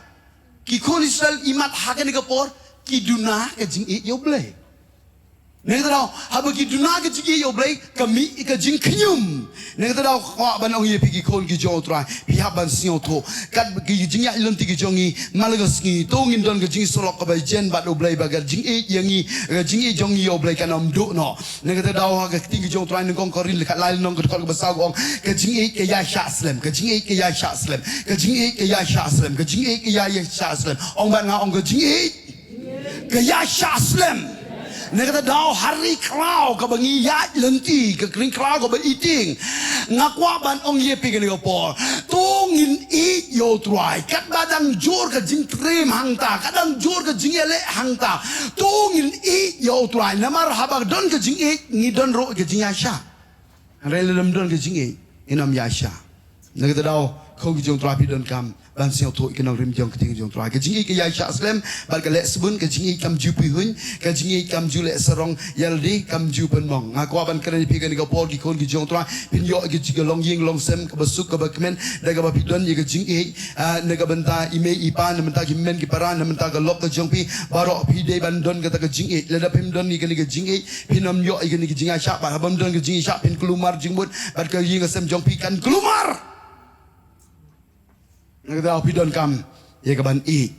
Ki khun Israel imat ha kane ka por, ki duna ka jingïeit ïa U Blei. Na kata daw, haba ki duna ka jingïeit ïa U Blei, ka mih ka jingkhñium. Na kata daw, kwah ban ong ïa phi ki khun ki jong U Trai, phi hap ban sngewthuh. Kat ki jingïaid lynti ki jong ngi, man la ka sngi, to ngin don ka jingïasyllok kaba jen bad U Blei ba ka jingïeit ïa ngi, ka jingïeit jong ngi ïa U Blei kan ym duh noh. Na kata daw ha ka ktien ka jong U Trai nyngkong Korinth khatlai lynnong ka dkhot kaba saw ka ong, ka jingïeit ka ïaishah slem, ka jingïeit ka ïaishah slem, ka jingïeit ka ïaishah slem, ka jingïeit ka ïaishah slem. Ong bad nga ong ka jingïeit ka ïaishah slem. Na kata daw ha ri khlaw kaba ngi ïaid lynti, ka ri khlaw kaba ïeit. Nga kwah ban ong ïa phi kane ka por. To ngin ïeit ïa U Trai. Katba dang jur ka jingtriem hangta, ka dang jur ka jingïaleh hangta. To ngin ïeit ïa U Trai. Namar haba don ka jingïeit, ngi don ruh ka jingïaishah. Hynrei lada ym don ka jingïeit, ngin ym ïaishah. Na kata daw, ko ki jong U Trai phi donkam ban sngewthuh ïa ka nongrim jong ka ktien jong U Trai. Ka jingïeit ka ïaishah slem, bad ka leh sbun, ka jingïeit kam ju pyrshah, ka jingïeit kam ju leh sarong ïa lade, kam ju pynmong. Nga kwah ban kren ïa phi kane ka por ki khun ki jong U Trai, phin ïoh ïa ka jing ka longïing longsem, kaba suk kaba kmen, da kaba phi don ïa ka jingïeit, ah, na ka bynta i mei i pa, na bynta ki hynmen ki para, na bynta ka lok ka jong phi, baroh phi dei ban don kata ka jingïeit. Lada phim don ïa kane ka jingïeit, phin ym ïoh ïa kane ka jingïaishah, bad haba ym don ka jingïaishah, phin kulmar jingmut, bad ka ïing ka sem jong phi kan kulmar. Na kata daw phi donkam ïa ka ban ïeit.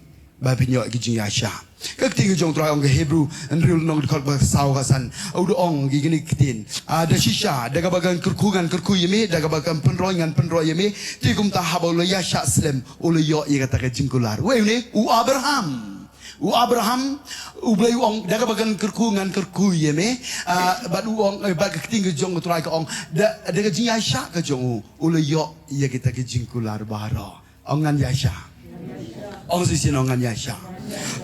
Ba phin ïoh ki jingïaishah. Ka ktien ka jong U Trai ong ka Hebru, hynriew lynnong dkhot ba saw ka san. U da ong ki kine ki ktien. Ah, da shisha, da kaba kan kyrkhu ngan kyrkhu ïa me, da kaba kan pynroi ngan pynroi ïa me. Te kumta haba u la ïaishah slem, u la ïoh ïa kata ka jingkular. Wei une, u Abraham. U Abraham, U Blei u ong, da kaba kan kyrkhu ngan kyrkhu ïa me. Ah, bad u ong, eh, bad ka ktien ka jong U Trai ka ong, da, da ka jingïaishah ka jong u, u la ïoh ïa kita ki jingkular baroh. Ong ngan ïaishah. Ong shisien ong ngan ïaishah.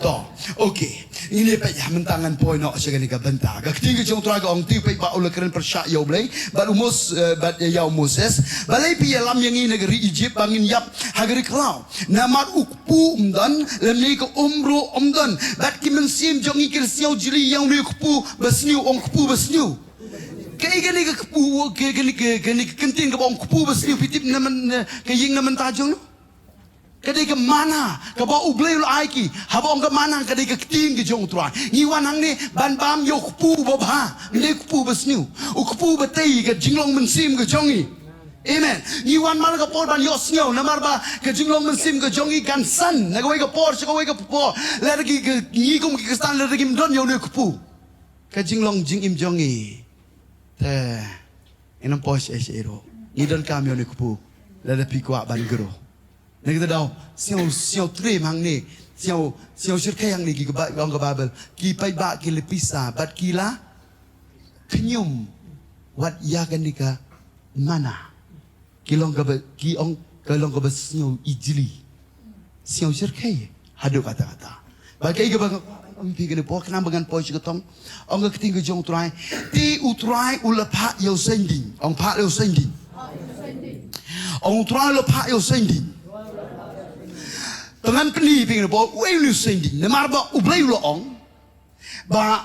To, okay. Ngin ïa peit mynta ngan poi noh sha kane ka bynta. Ka ktien ka jong U Trai ka ong te peit ba u la kren pyrshah ïa U Blei. Bad u Mos-, eh, bad ïa u Moses. Balei phi ïalam ïa ngi na ka ri Egypt ba ngin ïap ha ka ri khlaw. Namar u kpu um don, lymne ka um ruh um don. Bad ki mynsiem jong ngi ki la sngew jli ïa une u kpu ba sniew, ong kpu ba sniew. Kaei kane ka kpu, ka, kane ka, kane ka kyntien kaba ong kpu ba sniew, phi tip na man, na ka ïing na mynta jong ngi. Ka dei ka manna, kaba U Blei u la ai ki. Haba ong ka manna, ka dei ka ktien ka jong U Trai. Ngi wan hangne, ban bam ïa u kpu ba bha, ym dei u kpu ba sniew. U kpu ba tei ka jinglong mynsiem ka jong ngi. Amen. Ngi wan man la ka por ban ïohsngew, namar ba ka jinglong mynsiem ka jong ngi kan san, na kawei ka por sha kawei ka por. Lada ki, ki, ngi kum ki Khristan, lada kim don ïa une u kpu, ka jinglong jingim jong ngi, te ngin ym poi shaei shaei ruh. Ngi donkam ïa une u kpu, lada phi kwah ban grow. Na kata ka daw, sngew, sngew trei hangne, sngew, sngew shyrkhei hangne, ki kaba, ong ka Baibl, ki paidbah ki la pisa, bad ki la khñium wat ïa kane ka manna. Ki long kaba, ki ong, ka long kaba sngew ijli. Sngew shyrkhei haduh katta katta. Ba kaei kaba nga ong ïa phi kane ka por, khnang ba ngan poi sha ka tong. Ong ka ktien ka jong U Trai. Te U Trai u la phah ïa u saiñdiñ. Ong phah ïa u saiñdiñ. Ong U Trai u la phah ïa u saiñdiñ. Te ngan pyni ïa phi kane ka por, uei une u saiñdiñ. Namar ba U Blei u la ong ba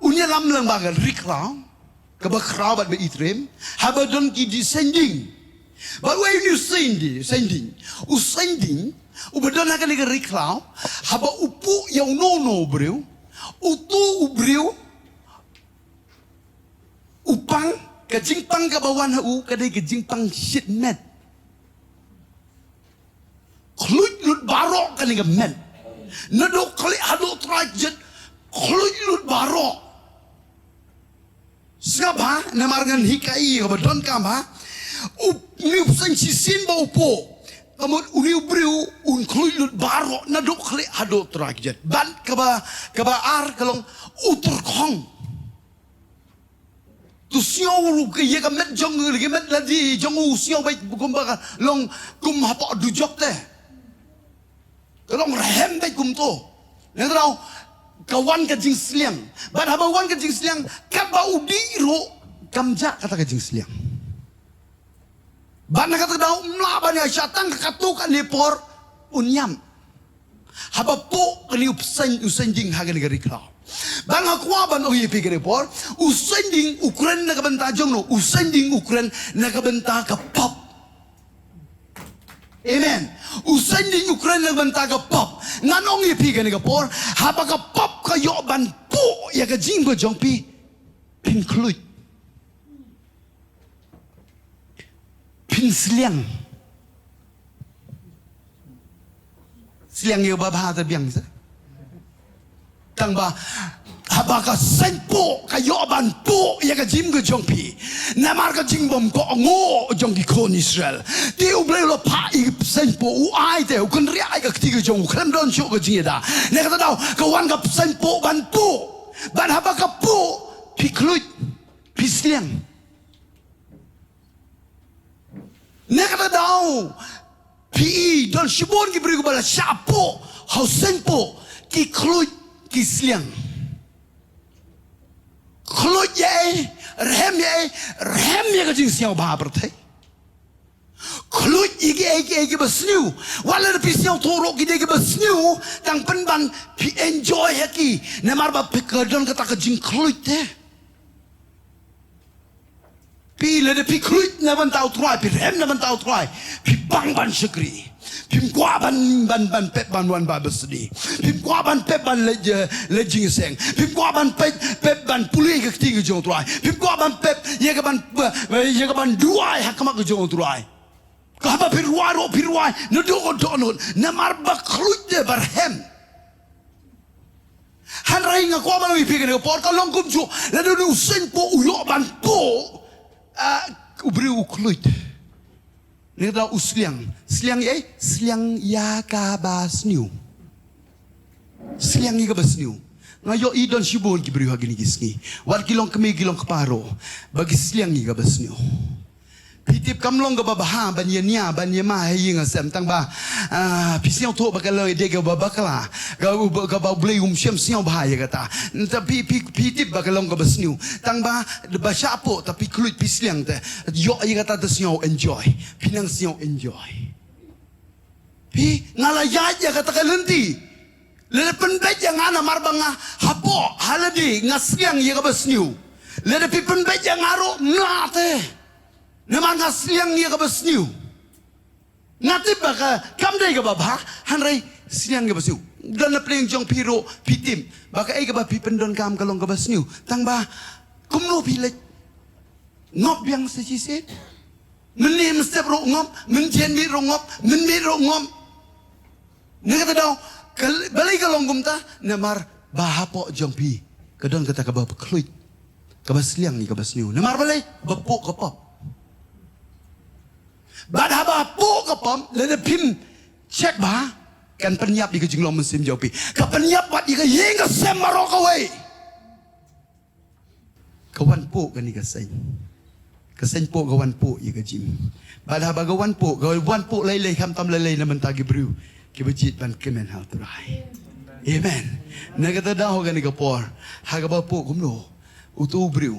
un ïalam lang bad ka ri khlaw kaba khraw bad ba itriem, haba don ki saiñdiñ. Bad uei une u saiñdiñ, saiñdiñ. U saiñdiñ uba don ha kane ka ri khlaw, haba u puh ïa uno uno u briew, uto u briew u pang, ka jingpang kaba wan ha u ka dei ka jingpang shit met. Khluit lut baroh kane ka met. Naduh khlieh haduh trai kjat, khluit lut baroh. Sngap bha, namar ngan hikai ïa kaba donkam bha. U, une u saiñ shisien ba u puh, ka mut une u briew un khluit lut baroh naduh khlieh haduh trai kjat. Bad kaba, kaba ar ka long u tyrkhong. To sngew ruh ka ïa ka met jong, ka met lade jong u sngew beit kumba ka long kum hapoh dujok te. Ka long rhem beit kumto. Nangta ka wan ka jingsliang. Bad haba wan ka jingsliang, katba u dih ruh kam jah kata ka jingsliang. Bad na kata ka daw ym lah ban ïaishah tang katto katne por un ïam. Haba puh kane u saiñ, u saiñdiñ ha kane ka ri khlaw. Bad nga kwah ban ong ïa phi kane ka por, u saiñdiñ u kren na ka bynta jong no, u saiñdiñ u kren na ka bynta ka pop. Amen. U saiñdiñ u kren na ka bynta ka pop. Ngan ong ïa phi kane ka por, haba ka pop ka ïoh ban puh ïa ka jingim ka jong phi, phin khluit. Phin sliang. Sliang ïa ba bha te biang se. Tang ba haba ka saiñpuh ka ïoh ban puh ïa ka jingim ka jong phi. Namar ka jingbymkohnguh jong ki khun Israel. Te U Blei u la phah ïa ka saiñpuh, u ai te, u kynriah ïa ka kti ka jong u, khlem don shuh ka jingïada. Na kata daw ka wan ka saiñpuh ban puh. Bad haba ka puh, phi khluit, phi sliang. Na kata daw phi i don shibun ki briew kiba la shah puh ha u saiñpuh, ki khluit ki sliang. Khluit ïa ei, rhem ïa ei, rhem ïa ka jingsngewbha pyrthei. Khluit ïa kiei kiei kiba sniew. Wat lada phi sngewthuh ruh ki dei kiba sniew, tang pynban phi enjoy ha ki. Namar ba phi ka don kata ka jingkhluit te. Phi lada phi khluit na bynta u Trai, phi rhem na bynta u Trai, phi pang ban shakri. Phim kwah ban, ban, ban pep ban wan Bible study. Phim kwah ban pep ban leit, eh, leit jingïaseng. Phim kwah ban pep, pep ban pule ka ktien ka jong u Trai. Phim kwah ban pep ïa ka ban, eh, ïa ka ban duwai ha khmat ka jong u Trai. Ka haba phi rwai ruh phi rwai naduh ka dohnud. Namar ba khluit te, ba rhem. Hynrei nga kwah ban ong ïa phi kane ka por ka long kumjuh, lada u seng po u ïoh ban po, ah, u briew u khluit. Ngi da u sliang, sliang ïa, sliang ïa kaba sniew. Sliang ïa kaba sniew. Nga ïohi don shibun ki briew ha kine ki sngi. Wat ki long kmie ki long kpa ruh. Ba ki sliang ïa kaba sniew. Phi tip kam long kaba bha ban ïa nia ban ïa ma ha ïing ha sem tang ba, ah, phi sngewthuh ba ka long ïa dei kaba bakla. Ka u ba, kaba u Blei um shem sngewbha ïa kata. Nta phi, phi, phi tip ba ka long kaba sniew. Tang ba, ba shah po, ta phi khluit phi sliang te. Ïoh ïa kata te sngew enjoy. Phi nang sngew enjoy. Phi nga la ïaid ïa kata ka lynti. Lada pynbeit ïa nga namar ba nga hapoh, ha lade nga sliang ïa kaba sniew. Lada phi pynbeit ïa nga ruh mla te. Namar nga sliang ïa kaba sniew. Nga tip ba ka kam dei kaba bha, hynrei sliang ïa kaba sniew. Don na pdeng jong phi ruh, phi tip. Ba kaei kaba phi pyndonkam ka long kaba sniew. Tang ba, kumno phi leit. Ngop biang sa shisien. Mynne mynstep ruh ngop, mynjien miet ruh ngop, mynmiet ruh ngop. Nangta daw, kal-, balei ka long kumta, namar ba hapoh jong phi. Ka don kata kaba khluit. Kaba sliang ïa kaba sniew. Namar balei, ba po ka pop. Bad haba po ka pop, lada phim check bha, kan pynïap ïa ka jinglong mynsiem jong phi. Ka pynïap bad ïa ka ïing ka sem baroh kawei. Ka wan po kane ka seng. Ka seng po ka wan po ïa ka gym. Bad haba ka wan po, ka wan po lei lei khamtam lei lei na bynta ki briew. Kiba jied ban kmen ha u Trai. Amen. Na kata daw kane ka por. Ha kaba po kumno. Uto u briew.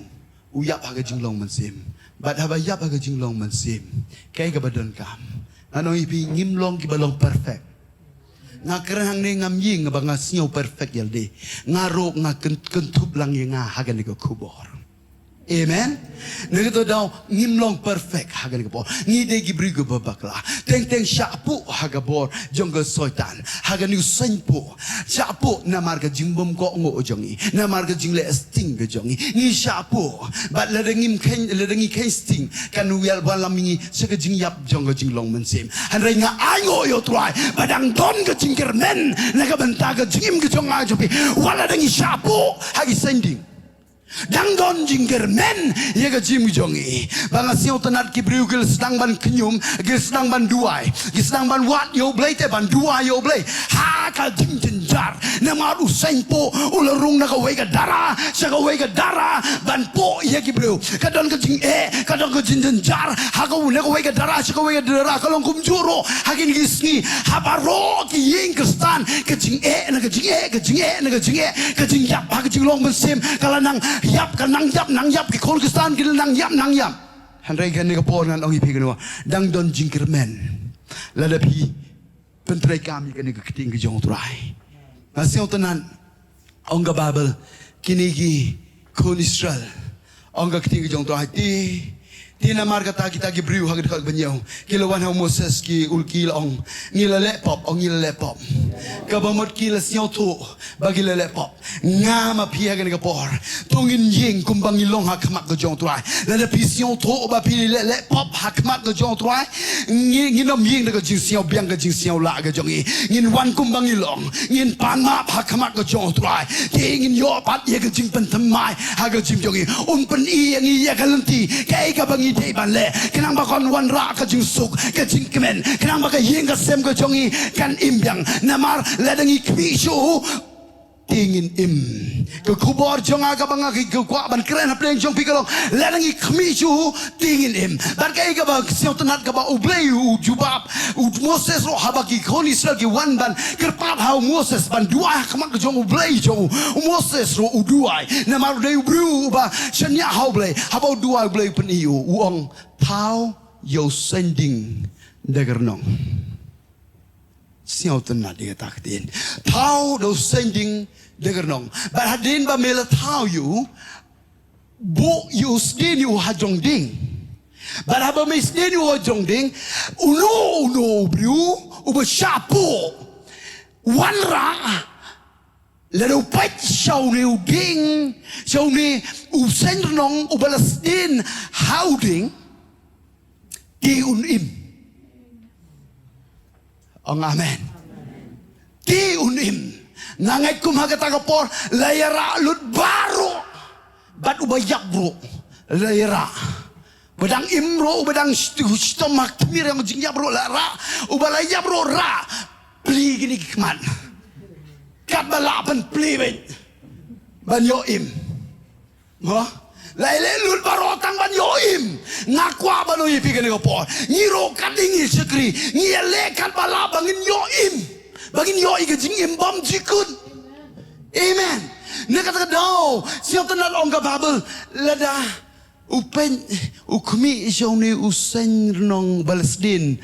U ïap ha ka jinglong mynsiem. Bad haba ïap ha ka jinglong mynsiem. Kaei kaba donkam. Ngan ong ïa phi ngim long kiba long perfect. Nga kren hangne ngam ïeng ba nga sngew perfect ïalade. Nga ruh nga kyn-, kynthup lang ïa nga ha kane ka khubor. Amen. Na kata daw ngim long perfect ha kane ka por. Ngi dei ki briew kiba bakla. Teng teng shah po ha ka bor jong ka Soitan. Ha kane u seng po. Shah po namar ka jingbym kohnguh jong ngi. Namar ka jingleh sting ka jong ngi. Ngi shah po. Bad lada ngim kheiñ, lada ngi kheiñ sting. Kan ïalam ïa ngi sha ka jingïap jong ka jinglong mynsiem. Hynrei nga ainguh ïa u Trai ba dang don ka jingkyrmen na ka bynta ka jingim ka jong nga jong phi. Wat la dang ngi shah po ha ki seng ding. Dang don jingkyrmen ïa ka jingim jong ngi. Ba nga sngewtynnat ki briew ki la sdang ban khñium, ki la sdang ban duwai, ki la sdang ban wad ïa u Blei te ban duwai ïa u Blei. Ha ka jingjynjar. Namar u seng po u la rung na kawei ka dara sha kawei ka dara ban po ïa ki briew. Ka don ka jingeh, ka don ka jingjynjar ha ka, na kawei ka dara sha kawei ka dara. Ka long kumjuh ruh ha kine ki sngi ha baroh ki ïing Khristan. Ka jingeh na ka jingeh, ka jingeh na ka jingeh, ka jingïap ha ka jinglong mynsiem. Ka la nang ïap, ka nang ïap, nang ïap, ki khun Khristan ki la nang ïap, nang ïap. Hynrei kane ka por ngan ong ïa phi kano, dang don jingkyrmen. Lada phi pyntreikam ïa kane ka ktien ka jong u Trai. Nga sngewtynnat, ong ka Baibl, kine ki khun Israel, ong ka ktien ka jong u Trai, te, te namar kata kita ki briew ha ka dkhot ba hynñiew ki la wan ha u Moses ki ul ki la ong, ngi la leh pop, ong ngi la leh pop. Kaba mut ki la sngewthuh ba ki la leh pop. Nga ma phi ha kane ka por. To ngin ïeng kumba ngi long ha khmat ka jong u Trai. Lada phi sngewthuh ba phi leh leh pop ha khmat ka jong u Trai. Ngi, ngin ym ïeng da ka jingsngewbiang ka jingsngewlah ka jong ngi. Ngin wan kumba ngi long. Ngin pan map ha khmat ka jong u Trai. Te ngin ïoh pat ïa ka jingpynthymmai ha ka jingim jong ngi. Un pyni ïa ngi ïa ka lynti kaei kaba ngi dei ban leh. Khnang ba kan wanrah ka jingsuk, ka jingkmen. Khnang ba ka ïing ka sem ka jong ngi kan im biang. Namar lada ngi khmih shuh, te ngin im. Ka khubor jong nga kaba nga ki kwah ban kren hapdeng jong phi ka long, lada ngi khmih shuh, te ngin im. Bad kaei kaba sngewtynnat kaba u Blei u jubab, u Moses ruh haba ki khun Israel ki wan ban kyrpad ha u Moses ban duwai ha khmat ka jong u Blei jong u. U Moses ruh u duwai. Namar u dei u briew uba shaniah ha u Blei. Haba u duwai u Blei u pyni u, u ong thaw ïa u seng ding da ka rnong. Sngewtynnat ïa kata ka ktien. Thaw da u seng ding da ka rnong. Bad hadien ba me la thaw ïa u, buh ïa u sdien ïa u ha jrong ding. Bad haba me sdien ïa u ha jrong ding, uno uno u briew uba shah po, wanrah, lada u peit sha une u ding, sha une u seng rnong uba la sdien ha u ding, te un im. Ong amen. Te un im. Nga ngeit kum ha kata ka por la ïarah lut baroh. Bad uba ïap ruh la ïarah. Uba dang im ruh, uba dang shitom ha khmih ïa ka jingïap ruh la rah. Uba la ïap ruh rah. Plie kine ki khmat. Katba lah ban plie beit ban ïoh im. Mo? La ïaleh lut baroh tang ban ïoh im. Nga kwah ban ong ïa phi kane ka por, ngi ruh kat ngi shakri, ngi ïaleh katba lah ba ngin ïoh im, ba ngin ïoh ïa ka jingim bymjukut. Amen. Na kata ka daw, sngewtynnat ong ka Baibl, lada u peit u khmih sha une u seng rnong ba la sdien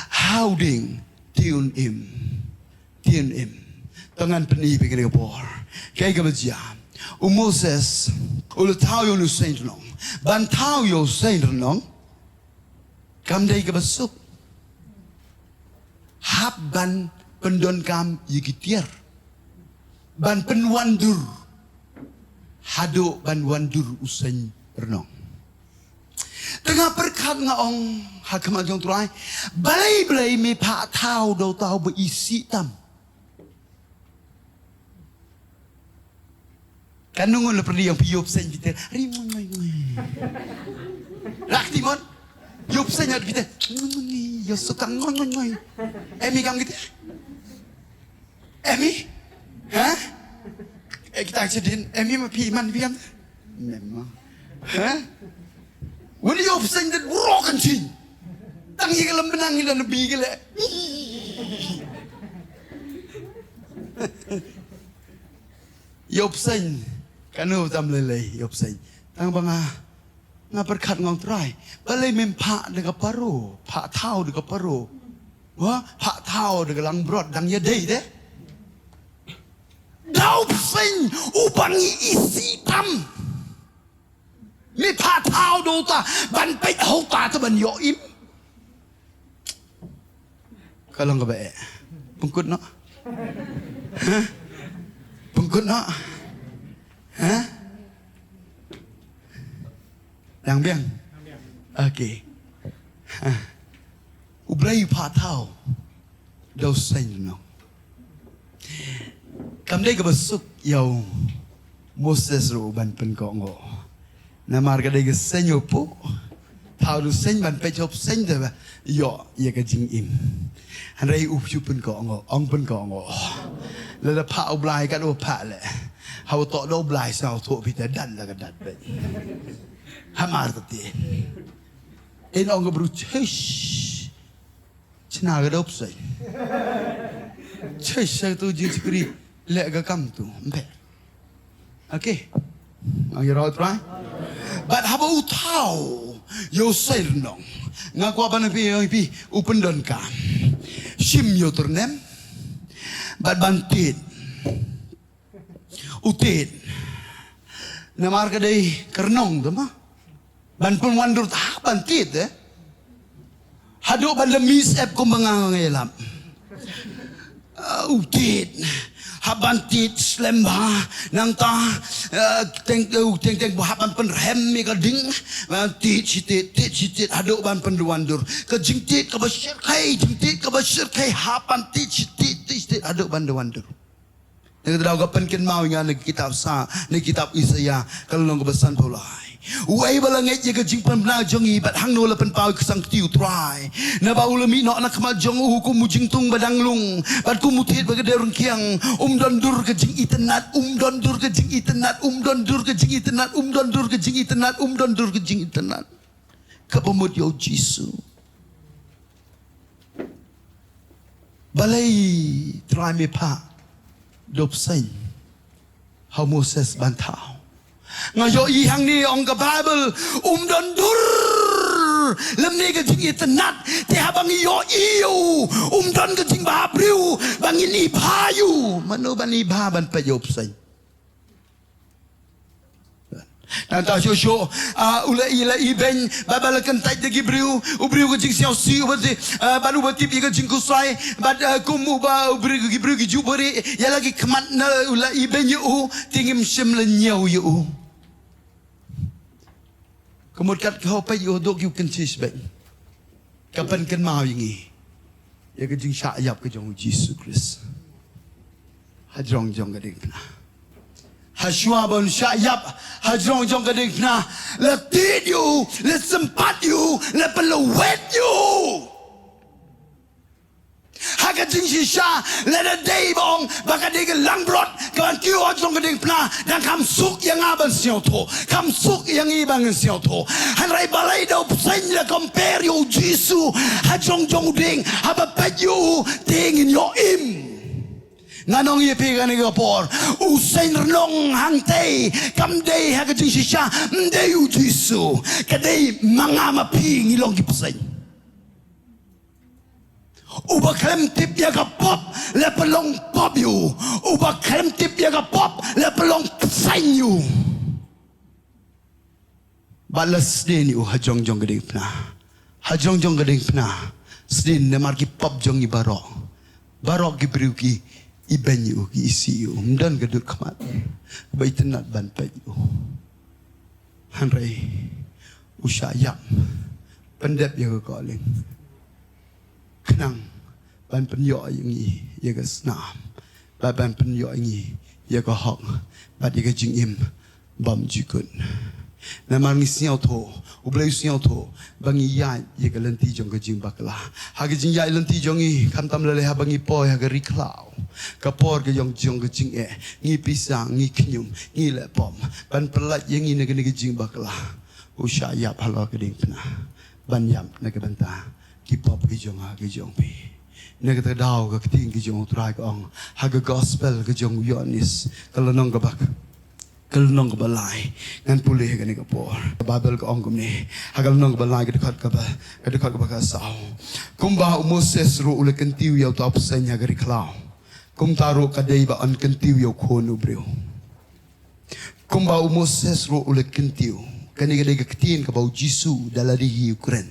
ha u dieng, te un im. Te un im. Te ngan pyni ïa phi kane ka por kaei kaba jia. U Moses u la thaw ïa une u seng rnong. Ban thaw ïa u seng rnong kam dei kaba suk. Hap ban pyndonkam ïa ki tiar, ban pynwandur haduh ban wandur u seng rnong. Te nga pyrkhat nga ong ha khmat jong Trai, balei balei me phah thaw da uta uba isih tam. Katno ngut la pyrdi ïa u phi ïoh bseiñ phi te ri ngoi ngoi ngoi. Lak ti mon. Ïoh bseiñ phi te ngoi ngoi ngoi. Ïoh sukang ngoi ngoi ngoi. Em i kam kite. Em i? Ha? Eh, kita aja din. Em i ma phi man phi am. Memang. Ha? Wani ïoh bseiñ te bro kan chin. Tang ïa ka lem benang ïa la nabi ka le. Ïoh bseiñ. Kano tam lei lei ïoh bseiñ. Tang ba nga, nga pyrkhat nga ong Trai, balei mem phah da ka paro, phah thaw da ka paro. Wa, phah thaw da ka langbrot dang ïa dei de. Da u bseiñ uba ngi isih tam. Me phah thaw da uta ban peit ha uta te ban ïoh im. Ka long kaba eh. Pynkut noh. Hah? Pynkut noh. Hah? Dang biang. Okay. Hah. U Blei u phah thaw da u seng rnong. Kam dei kaba suk ïa u Moses ruh ban pynkohnguh. Namar ka dei ka seng u puh. Thaw da u seng ban peit ha u seng te ba ïoh ïa ka jingim. Hynrei u shu pynkohnguh, ong pynkohnguh. Lada phah u Blai kat u phah leh. Ha u toh da u Blai sa u thoh phi te dat la ka dat beit. Hamar te te. In ong ka bru chesh. Chna ka dop sai. Chai sa tu jingshakri leh ka kam tu. Mbe. Okay. Ang ïa rawat rai. Bad haba u thaw ïa u sai rnong. Nga kwah ban phi ïa phi u pyndonkam. Shim ïa u tyrnem. Bad ban tied. U tied. Namar ka dei ka rnong te ma. Ban pynwandur te hap ban tied te. Haduh ban da miss app kumba nga ngai lap. Uh, u tied. Hap ban tied slem bha. Nangta, uh, teng, uh, teng, teng, hap ban pynrhem ïa ka ding. Ban tied shi tied, tied shi tied. Haduh ban pynwandur. Ka jingtied kaba shyrkhei, jingtied kaba shyrkhei. Hap ban tied shi tied, tied shi tied. Haduh ban da wandur. Na kata daw ka pynkynmaw ïa nga na ka kitab sa, na ka kitab Isaiah, ka lynnong kaba sanphew lai. Uei ba la ngeit ïa ka jingpynbna jong ngi bad hangno la pynpaw ïa ka sangkti U Trai. Naba u la mih noh na khmat jong u kum u jingtung ba dang lung, bad kum u thied ba ka dei rngkiang, um don dur ka jingitynnat, um don dur ka jingitynnat, um don dur ka jingitynnat, um don dur ka jingitynnat, um don dur ka jingitynnat. Kaba mut ïa u Jisu. Balei Trai me phah dop seng ha u Moses ban thaw. Nga ïohi hangne ong ka Bible um don dur lymne ka jingitynnat te haba ngi ïohi ïa u um don ka jingbhabriew ba ngin ibha ïa u. Mano ban ibha ban peit ïa u bseng. Nangta shuh shuh, ah, u la i, la i beiñ, ba, ba la kyntait da ki briew, u briew ka jingsngewsih, u ba ti, ah, bad u ba tip ïa ka jingkusai, bad, ah, kum u ba, u briew, ki briew ki ju bari, ïa la ki khmat na, u la i beiñ ïa u, te ngim shym la ñiew ïa u. Ka mut kat ka hok peit ïa u duk ïa u kynshit beiñ. Ka pynkynmaw ïa ngi ïa ka jingshah ïap ka jong u Jisu Khrist. hajrong jong ka diengphna. Hashwa ban shah ïap hajrong jong ka diengphna, la tied ïa u, la sympat ïa u, la pynlwet ïa u. Ha ka jingshisha, lada dei ba ong ba ka dei ka langbrot ka ban kiew hajrong ka diengphna, dang kham suk ïa nga ban sngewthuh, kham suk ïa ngi ban sngewthuh. Hynrei balei da u bseiñ la compare ïa u Jisu hajrong jong u dieng, haba peit ïa u te ngin ïoh im. Ngan ong ïa phi kane ka por, u seiñ rnong hangtei kam dei ha ka jingshisha, ym dei u Jisu, ka dei ma nga ma phi ngi long ki bseiñ. Uba khlem tip ïa ka pop la pynlong pop ïa u. Uba khlem tip ïa ka pop la pynlong bseiñ ïa u. Bad la sdien ïa u hajrong jong ka diengphna. Hajrong jong ka diengphna sdien namar ki pop jong ngi baroh. Baroh ki briew ki ibeiñ ïa u, ki isih ïa u. Ym don ka dur khmat ba itynnad ban peit ïa u. Hynrei u shah ïap pyndep ïa ka koling khnang ban pynïoh ïa ngi ïa ka snam, bad ban pynïoh ïa ngi ïa ka hok bad ïa ka jingim bymjukut. Namar ngi sngewthuh, U Blei u sngewthuh ba ngi ïaid ïa ka lynti jong ka jingbakla. Ha ka jingïaid lynti jong ngi, khamtam lei lei haba ngi poi ha ka ri khlaw, ka por ka jong, jong ka jingeh, ngi pisa, ngi khñium, ngi leh pop, ban pyllait ïa ngi na kane ka jingbakla. U shah ïap halor ka diengphna ban ïap na ka bynta ki pop ki jong nga ki jong phi. Na kata ka daw ka ktien ka jong U Trai ka ong ha ka gospel ka jong u Ïoannis, ka lynnong kaba, ka lynnong kaba lai. Ngan pule ha kane ka por. Ka Baibl ka ong kumne, ha ka lynnong kaba lai, ka dkhot kaba, ka dkhot kaba khatsaw: Kumba u Moses ruh u la kyntiew ïa uta u bseiñ ha ka ri khlaw, kumta ruh ka dei ba yn kyntiew ïa u Khun u briew. Kumba u Moses ruh u la kyntiew. Kane ka dei ka ktien kaba u Jisu da lade hi u kren.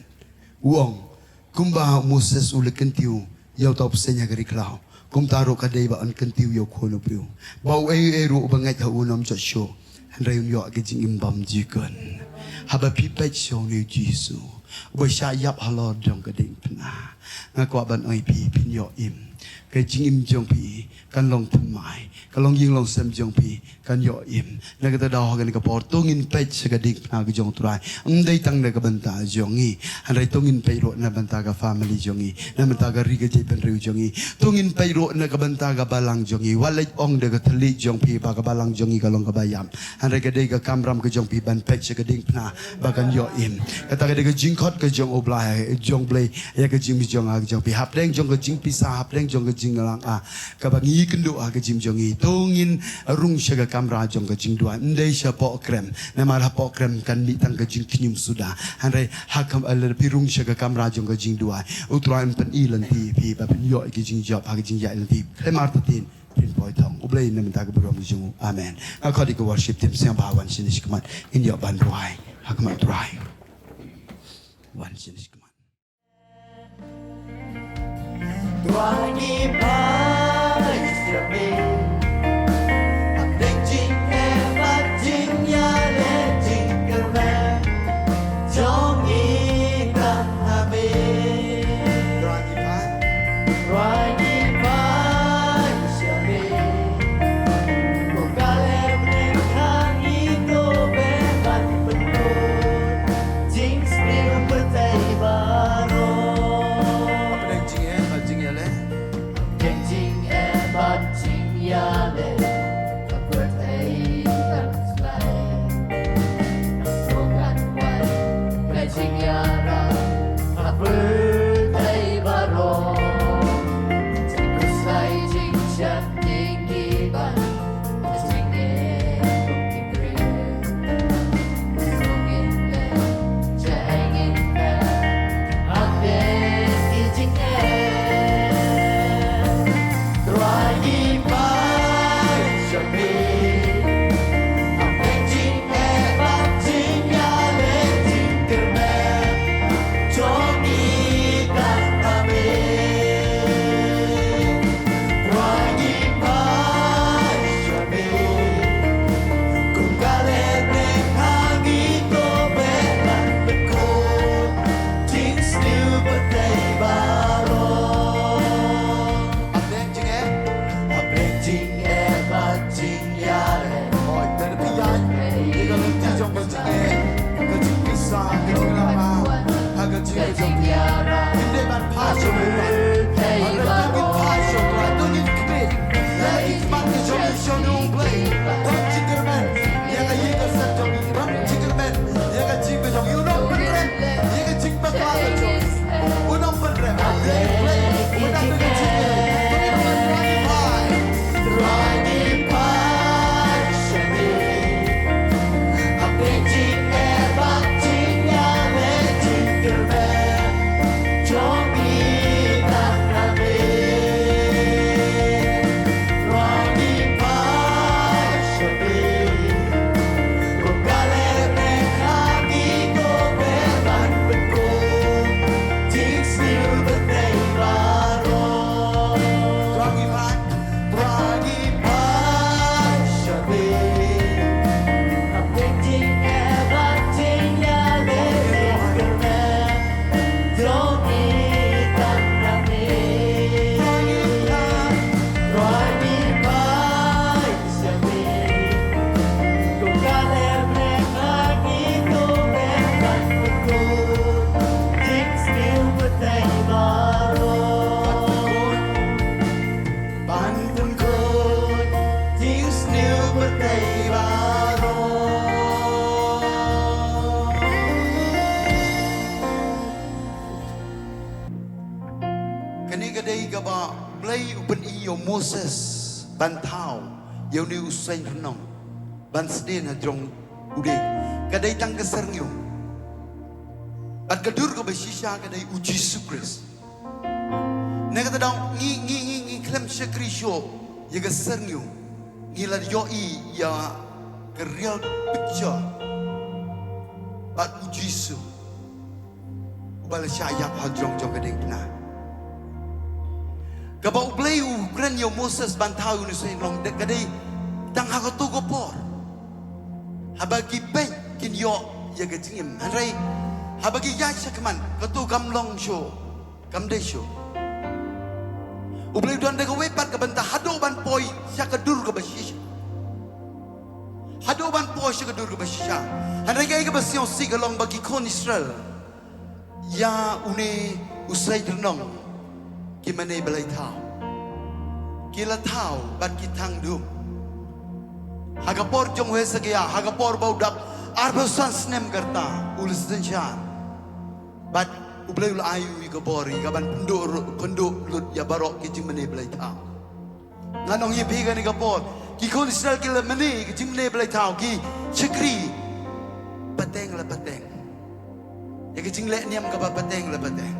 U ong, kumba u Moses u la kyntiew ïa uta u bseiñ ha ka ri khlaw, kumta ruh ka dei ba yn kyntiew ïa u Khun u briew, ba uei uei ruh uba ngeit ha u un ym jot shuh, hynrei un ïoh ka jingim bymjukut. Haba phi peit sha une u Jisu uba shah ïap halor jong ka diengphna, nga kwah ban ong ïa phi, phin ïoh im. Ka jingim jong phi kan long thymmai, ka longïing longsem jong phi kan ïoh im. Na kata ka daw ha kane ka por to ngin peit sha ka diengphna ka jong U Trai. Ym dei tang na ka bynta jong ngi, hynrei to ngin peit ruh na bynta ka family jong ngi, na bynta ka ri ka jaitbynriew jong ngi. To ngin peit ruh na ka bynta ka balang jong ngi. Wat leit ong da ka thylliej jong phi ba ka balang jong ngi ka long kaba ïap, hynrei ka dei ka kamram ka jong phi ban peit sha ka diengphna ba kan ïoh im. Kata ka dei ka jingkhot ka jong U Blai, jong U Blei ïa ka jingim jong nga ka jong phi. Hapdeng jong ka jingpisa, hapdeng jong ka jingïalang, ah, kaba ngi ïakynduh ha ka jingim jong ngi, to ngin rung sha ka kamra jong ka jingduwai, ym dei shapoh krem. Namar hapoh krem kan mih tang ka jingkhñium suda. Hynrei ha kam, lada phi rung sha ka kamra jong ka jingduwai, U Trai un pyni lynti ïa phi ba phin ïoh ïa ka jingjop ha ka jingïaid lynti. Khlem artatien phin poi thong. U Blei na bynta ka burom ka jong u. Amen. Nga khot ïa ka worship team, sngewbha wan shane shakhmat, ngin ïoh ban duwai ha khmat U Trai. Wan shane shakhmat. Blei u pyni ïa u Moses ban thaw ïa une u seng rnong ban sdien ha jrong u dieng. Ka dei tang ka syrngiew. Bad ka dur kaba shisha ka dei u Jisu Khrist. Na kata daw ngi ngi ngi ngi khlem shakri shuh ïa ka syrngiew. Ngi la ïohi ïa ka real picture bad u Jisu uba la shah ïap ha jrong jong ka diengphna. Kaba U Blei u kren ïa u Moses ban thaw ïa une u seng rnong ka dei tang ha kato ka por. Haba ki peit kin ïoh ïa ka jingim. Hynrei haba ki ïaid shakhmat kato kam long shuh. Kam dei shuh. U Blei u don da kawei pat ka bynta haduh ban poi sha ka dur kaba shisha. Haduh ban poi sha ka dur kaba shisha. Hynrei kaei kaba sngewsih ka long ba ki khun Israel ïa une u seng rnong ki mane blei thaw. Ki la thaw bad ki thang dum. Ha ka por jong u Hesekia, ha ka por ba u dap arphew san snem ka rta, u la synshar. Bad U Blei u la ai u ïa ka bor ïa ka ban pynduh ru-, pynduh lut ïa baroh ki jingmane blei thaw. Ngan ong ïa phi kane ka por, ki khun Israel ki la mane ki jingmane blei thaw, ki shakri pateng la pateng. Ïa ka jingleh niam kaba pateng la pateng.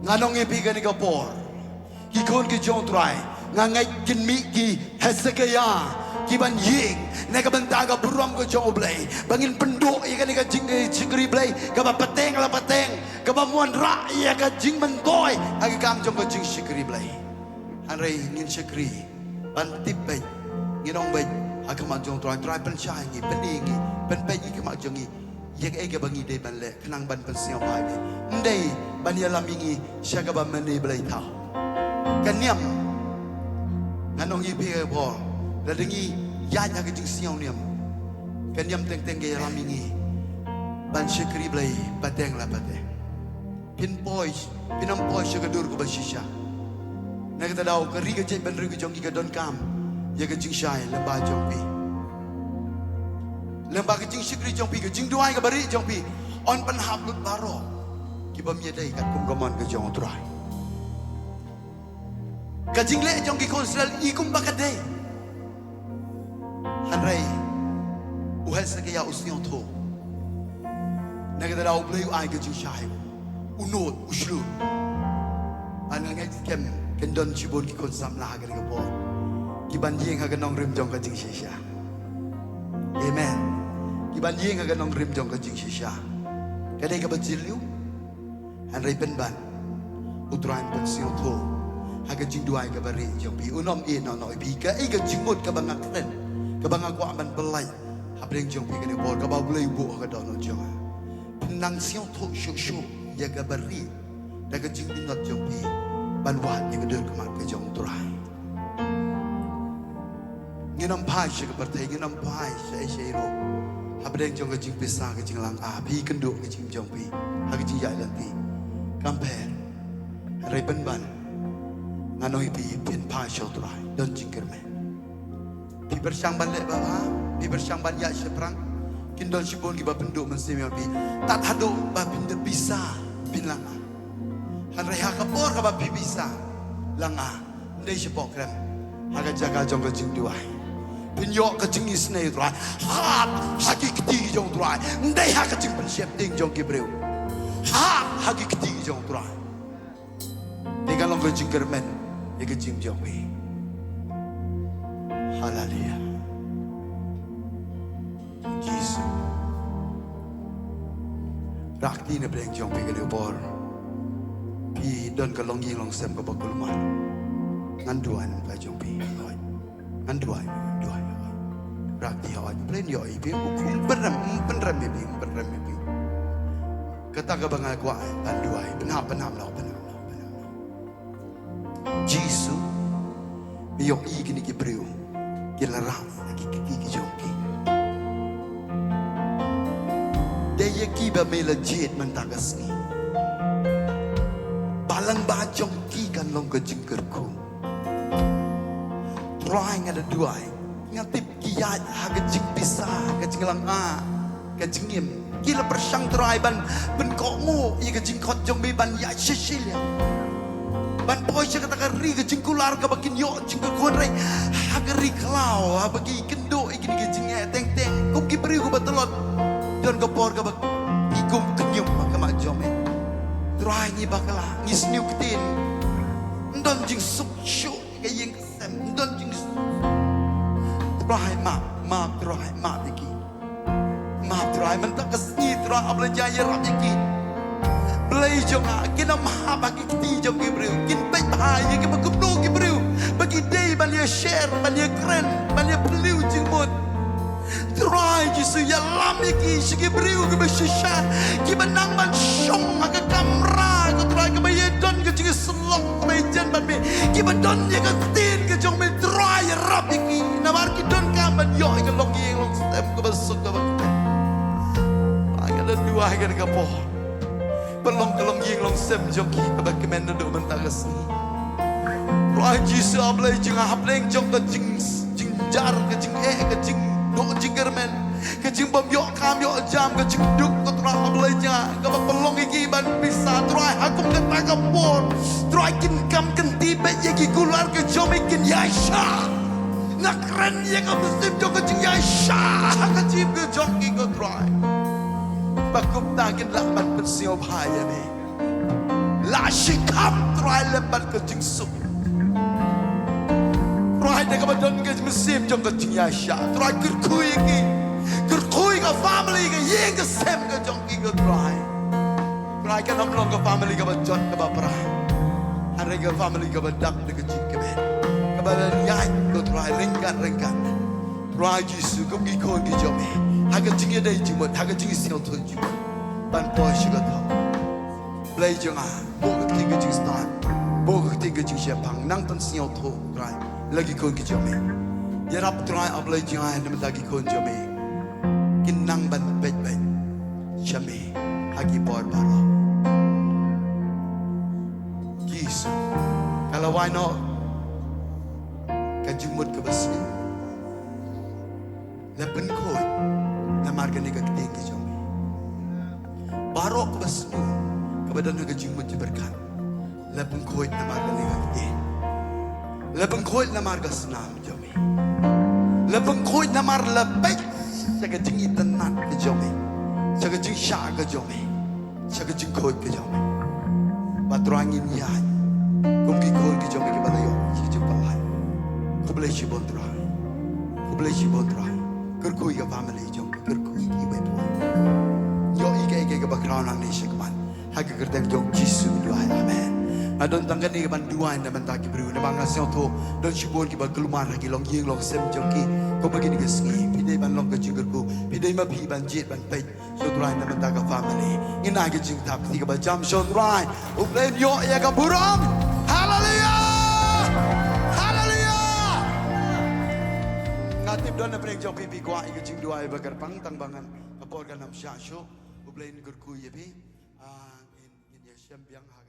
Ngan ong ïa phi kane ka por, ki khun ki jong U Trai, nga ngeit kin mih ki Hesekia ki ban ïeng na ka bynta ka burom ka jong U Blei, ba ngin pynduh ïa kane ka jingshakri blei kaba pateng la pateng, kaba wanrah ïa ka jingmyntoi ha ka kam jong ka jingshakri blei. Hynrei ngin shakri ban tip beit, ngin ong beit ha khmat jong U Trai, Trai pynshai ngi, pyni ngi, pynpeit ngi khmat jong ngi ïa kaei kaba ngi dei ban leh khnang ban pynsngewbha ïa me. Ym dei ban ïalam ïa ngi sha kaba mane blei thaw. Ka niam, ngan ong ïa phi ka por, lada ngi ïaid ha ka jingsngew niam, ka niam teng teng ka ïalam ïa ngi ban shakri blei pateng la pateng. Phin poi, phin ym poi sha ka dur kaba shisha. Na kata daw ka ri ka jaitbynriew ka jong ngi ka donkam ïa ka jingshai lyngba jong phi. Lyngba ka jingshakri jong phi, ka jingduwai kaba rieh jong phi, yn pynhap lut baroh ki bym ïadei katkum ka mon ka jong U Trai. Ka jingleh jong ki khun Israel i kumba ka dei. Hynrei u Hesekia u sngewthuh. Na kata daw U Blei u ai ka jingshai, u nud, u shlur. Nga ngeit skhem kin don shibun ki khun samla ha kane ka por ki ban ïeng ha ka nongrim jong ka jingshisha. Amen. Ki ban ïeng ha ka nongrim jong ka jingshisha. Ka dei kaba jylliew. Hynrei pynban, U Trai un pynsngewthuh ha ka jingduwai kaba rieh jong phi. Un ym ïeh noh noh ïa phi. Kaei ka jingmut kaba nga kren, kaba nga kwah ban pynlait hapdeng jong phi kane ka por, kaba U Blei u buh ha ka dohnud jong nga. Phin nang sngewthuh shuh shuh ïa kaba rieh da ka jingminot jong phi ban wad ïa ka dur khmat ka jong U Trai. Ngin ym phai sha ka pyrthei, ngin ym phai shaei shaei ruh hapdeng jong ka jingpisa, ka jinglang ah. Phi kynduh ka jingim jong phi ha ka jingïaid lynti. Kam pher. Hynrei pynban, ngan ong ïa phi, phin phai sha U Trai, don jingkyrmen. Phi pyrshang ban leh babha, phi pyrshang ban ïaid shaphrang, kin don shibun kiba pynduh mynsiem ïa phi. Tad haduh ba phin da pisa, phin lang ah. Hynrei ha ka por kaba phi pisa, lang ah. Ym dei shapoh krem, ha ka jaka jong ka jingduwai. Phin ïoh ka jingisynei U Trai. Hap ha ki kti ki jong U Trai. Ym dei ha ka jingpynsheptieng jong ki briew. Hap ha ki kti ki jong U Trai. Te kan long ka jingkyrmen ïa ka jingim jong phi. Haleluia. Jisu. Rah kti na pdeng jong phi kane ka por. Phi don ka longïing longsem kaba kulmar. Ngan duwai na ka bynta jong phi. Hooid. Ngan duwai, ngan duwai, hooid. Rah kti, hooid. Phi ïohi phi, u khum pynrem, pynrem ïa phi, pynrem ïa phi. Kata kaba nga kwah, ngan duwai. Pynhap, pynhap noh, pynhap noh, pynhap noh. Jisu, me ïohi kine ki briew ki la rah na ki kti ki jong ki. Dei ïa ki ba me la jied mynta ka sngi. Ba lyngba jong ki kan long ka jingkyrkhu. Trai, nga da duwai, nga tip ki ïaid ha ka jingpisa, ka jinglang ah, ka jingim. Ki la pyrshang Trai ban pynkohnguh ïa ka jingkhot jong me ban ïaid shisha. ban poi sha kata ka ri ka jingkular kaba kin ïoh jingkyrkhu, hynrei ha ka ri khlaw, haba ki kynduh ïa kine ki jingeh teng teng kum ki briew kiba tlot, don ka por kaba ki kum khñium ha khmat jong me. Trai, ngi bakla, ngi sniew ktien, ym don jingsuk shuh ka ïing ka sem, ym don jing Trai, map, map Trai, map ïa ki. Map Trai, mynta ka sngi Trai, A Blei jong nga, ïarap ïa ki. Blei jong nga, kin ym hap ha ki kti jong ki briew, kin peit bha ïa kiba kumno ki briew ba ki dei ban ïa share, ban ïa kren, ban ïa pynliew jingmut. Trai Jisu, ïalam ïa ki sha ki briew kiba shisha, kiba nang ban shong ha ka kamra, ko Trai, kaba ïa don ka jingïasyllok kaba ïajan bad me, kiba don ïa ka ktien ka jong me. Trai, ïarap ïa ki, namar ki donkam ban ïoh ïa ka longïing longsem kaba suk kaba kmen. Ai, nga da duwai ha kane ka por, pynlong ka longïing longsem jong ki kaba kmen naduh mynta ka sngi. Trai Jisu, A Blei jong nga, hapdeng jong ka jing, jingjynjar, ka jingeh, ka jingduh jingkyrmen, ka jingbym ïoh kam ïoh jam, ka jingduk, ko Trai, A Blei jong nga, kaba pynlong ïa ki ban pisa. Trai, ha kum kata ka por, Trai, kin kam kynti beit ïa ki kular ka jong me, kin ïaishah. Nga kren ïa ka mynsiem jong ka jingïaishah ha ka jingim ka jong ki, ko Trai, ba kumta kin lah ban pynsngewbha ïa me. La shi kham, Trai, lem bad ka jingsuk. Trai, da kaba don ka mynsiem jong ka jingïaishah, Trai, kyrkhu ïa ki, kyrkhu ïa ka family, ka ïing ka sem ka jong ki, ko Trai. Trai, kan ym long ka family kaba jot kaba pra, hynrei ka family kaba dap da ka jingkmen, kaba la ïaid, ko Trai, ryngkat ryngkat. Trai Jisu, kum ki khun ki jong me, ha ka jingïadei jingmut, ha ka jingsngewthuh jingmut, ban poi sha ka thaw. Blei jong nga, buh ka ktien ka jingstad, buh ka ktien ka jingshemphang, nang pynsngewthuh, Trai, la ki khun ki jong me. Ïarap, Trai, A Blei jong nga, na bynta ki khun jong me kin nang ban peit beit sha me ha ki por baroh. Jisu, ka la wai noh ka jingmut kaba sniew. La pynkhuid namar kane ka ktien ka jong me. Baroh kaba sniew, kaba don ha ka jingmut jingpyrkhat, la pynkhuid namar kane ka ktien. La pynkhuid namar ka snam jong me. La pynkhuid namar la peit sha ka jingitynnad ka jong me, sha ka jingshah ka jong me, sha ka jingkhuid ka jong me. Ba Trai, ngin ïaid kum ki khun ki jong me kiba la ïoh ïa ka jingpyllait. Khublei shibun Trai. Khublei shibun Trai. Kyrkhu ïa ka family jong me, kyrkhu ïa ki, bad ïoh ïa kaei kaei kaba khraw nangne shakhmat. Ha ka kyrteng jong Jisu ngi duwai, amen. Nga don tang kane ban duwai na bynta ki briew, namar nga sngewthuh don shibun kiba kulmar ha ki longïing longsem jong ki. Kumba kine ki sngi, phi dei ban long ka jingkyrkhu, phi dei ma phi ban jied ban peit. Sngewthuh Trai na bynta ka family. Ngin ai ka jingthap kti kaba jam, sngewthuh Trai. U Blei un ïoh ïa ka burom. Haleluya! Haleluya! Nga tip don na pdeng jong phi, phi kwah ïa ka jingduwai ba kyrpang, tang ba ngan, ka por kan ym shah shuh. U Blei un kyrkhu ïa phi. Ah, ngin, ngin ïa shem biang ha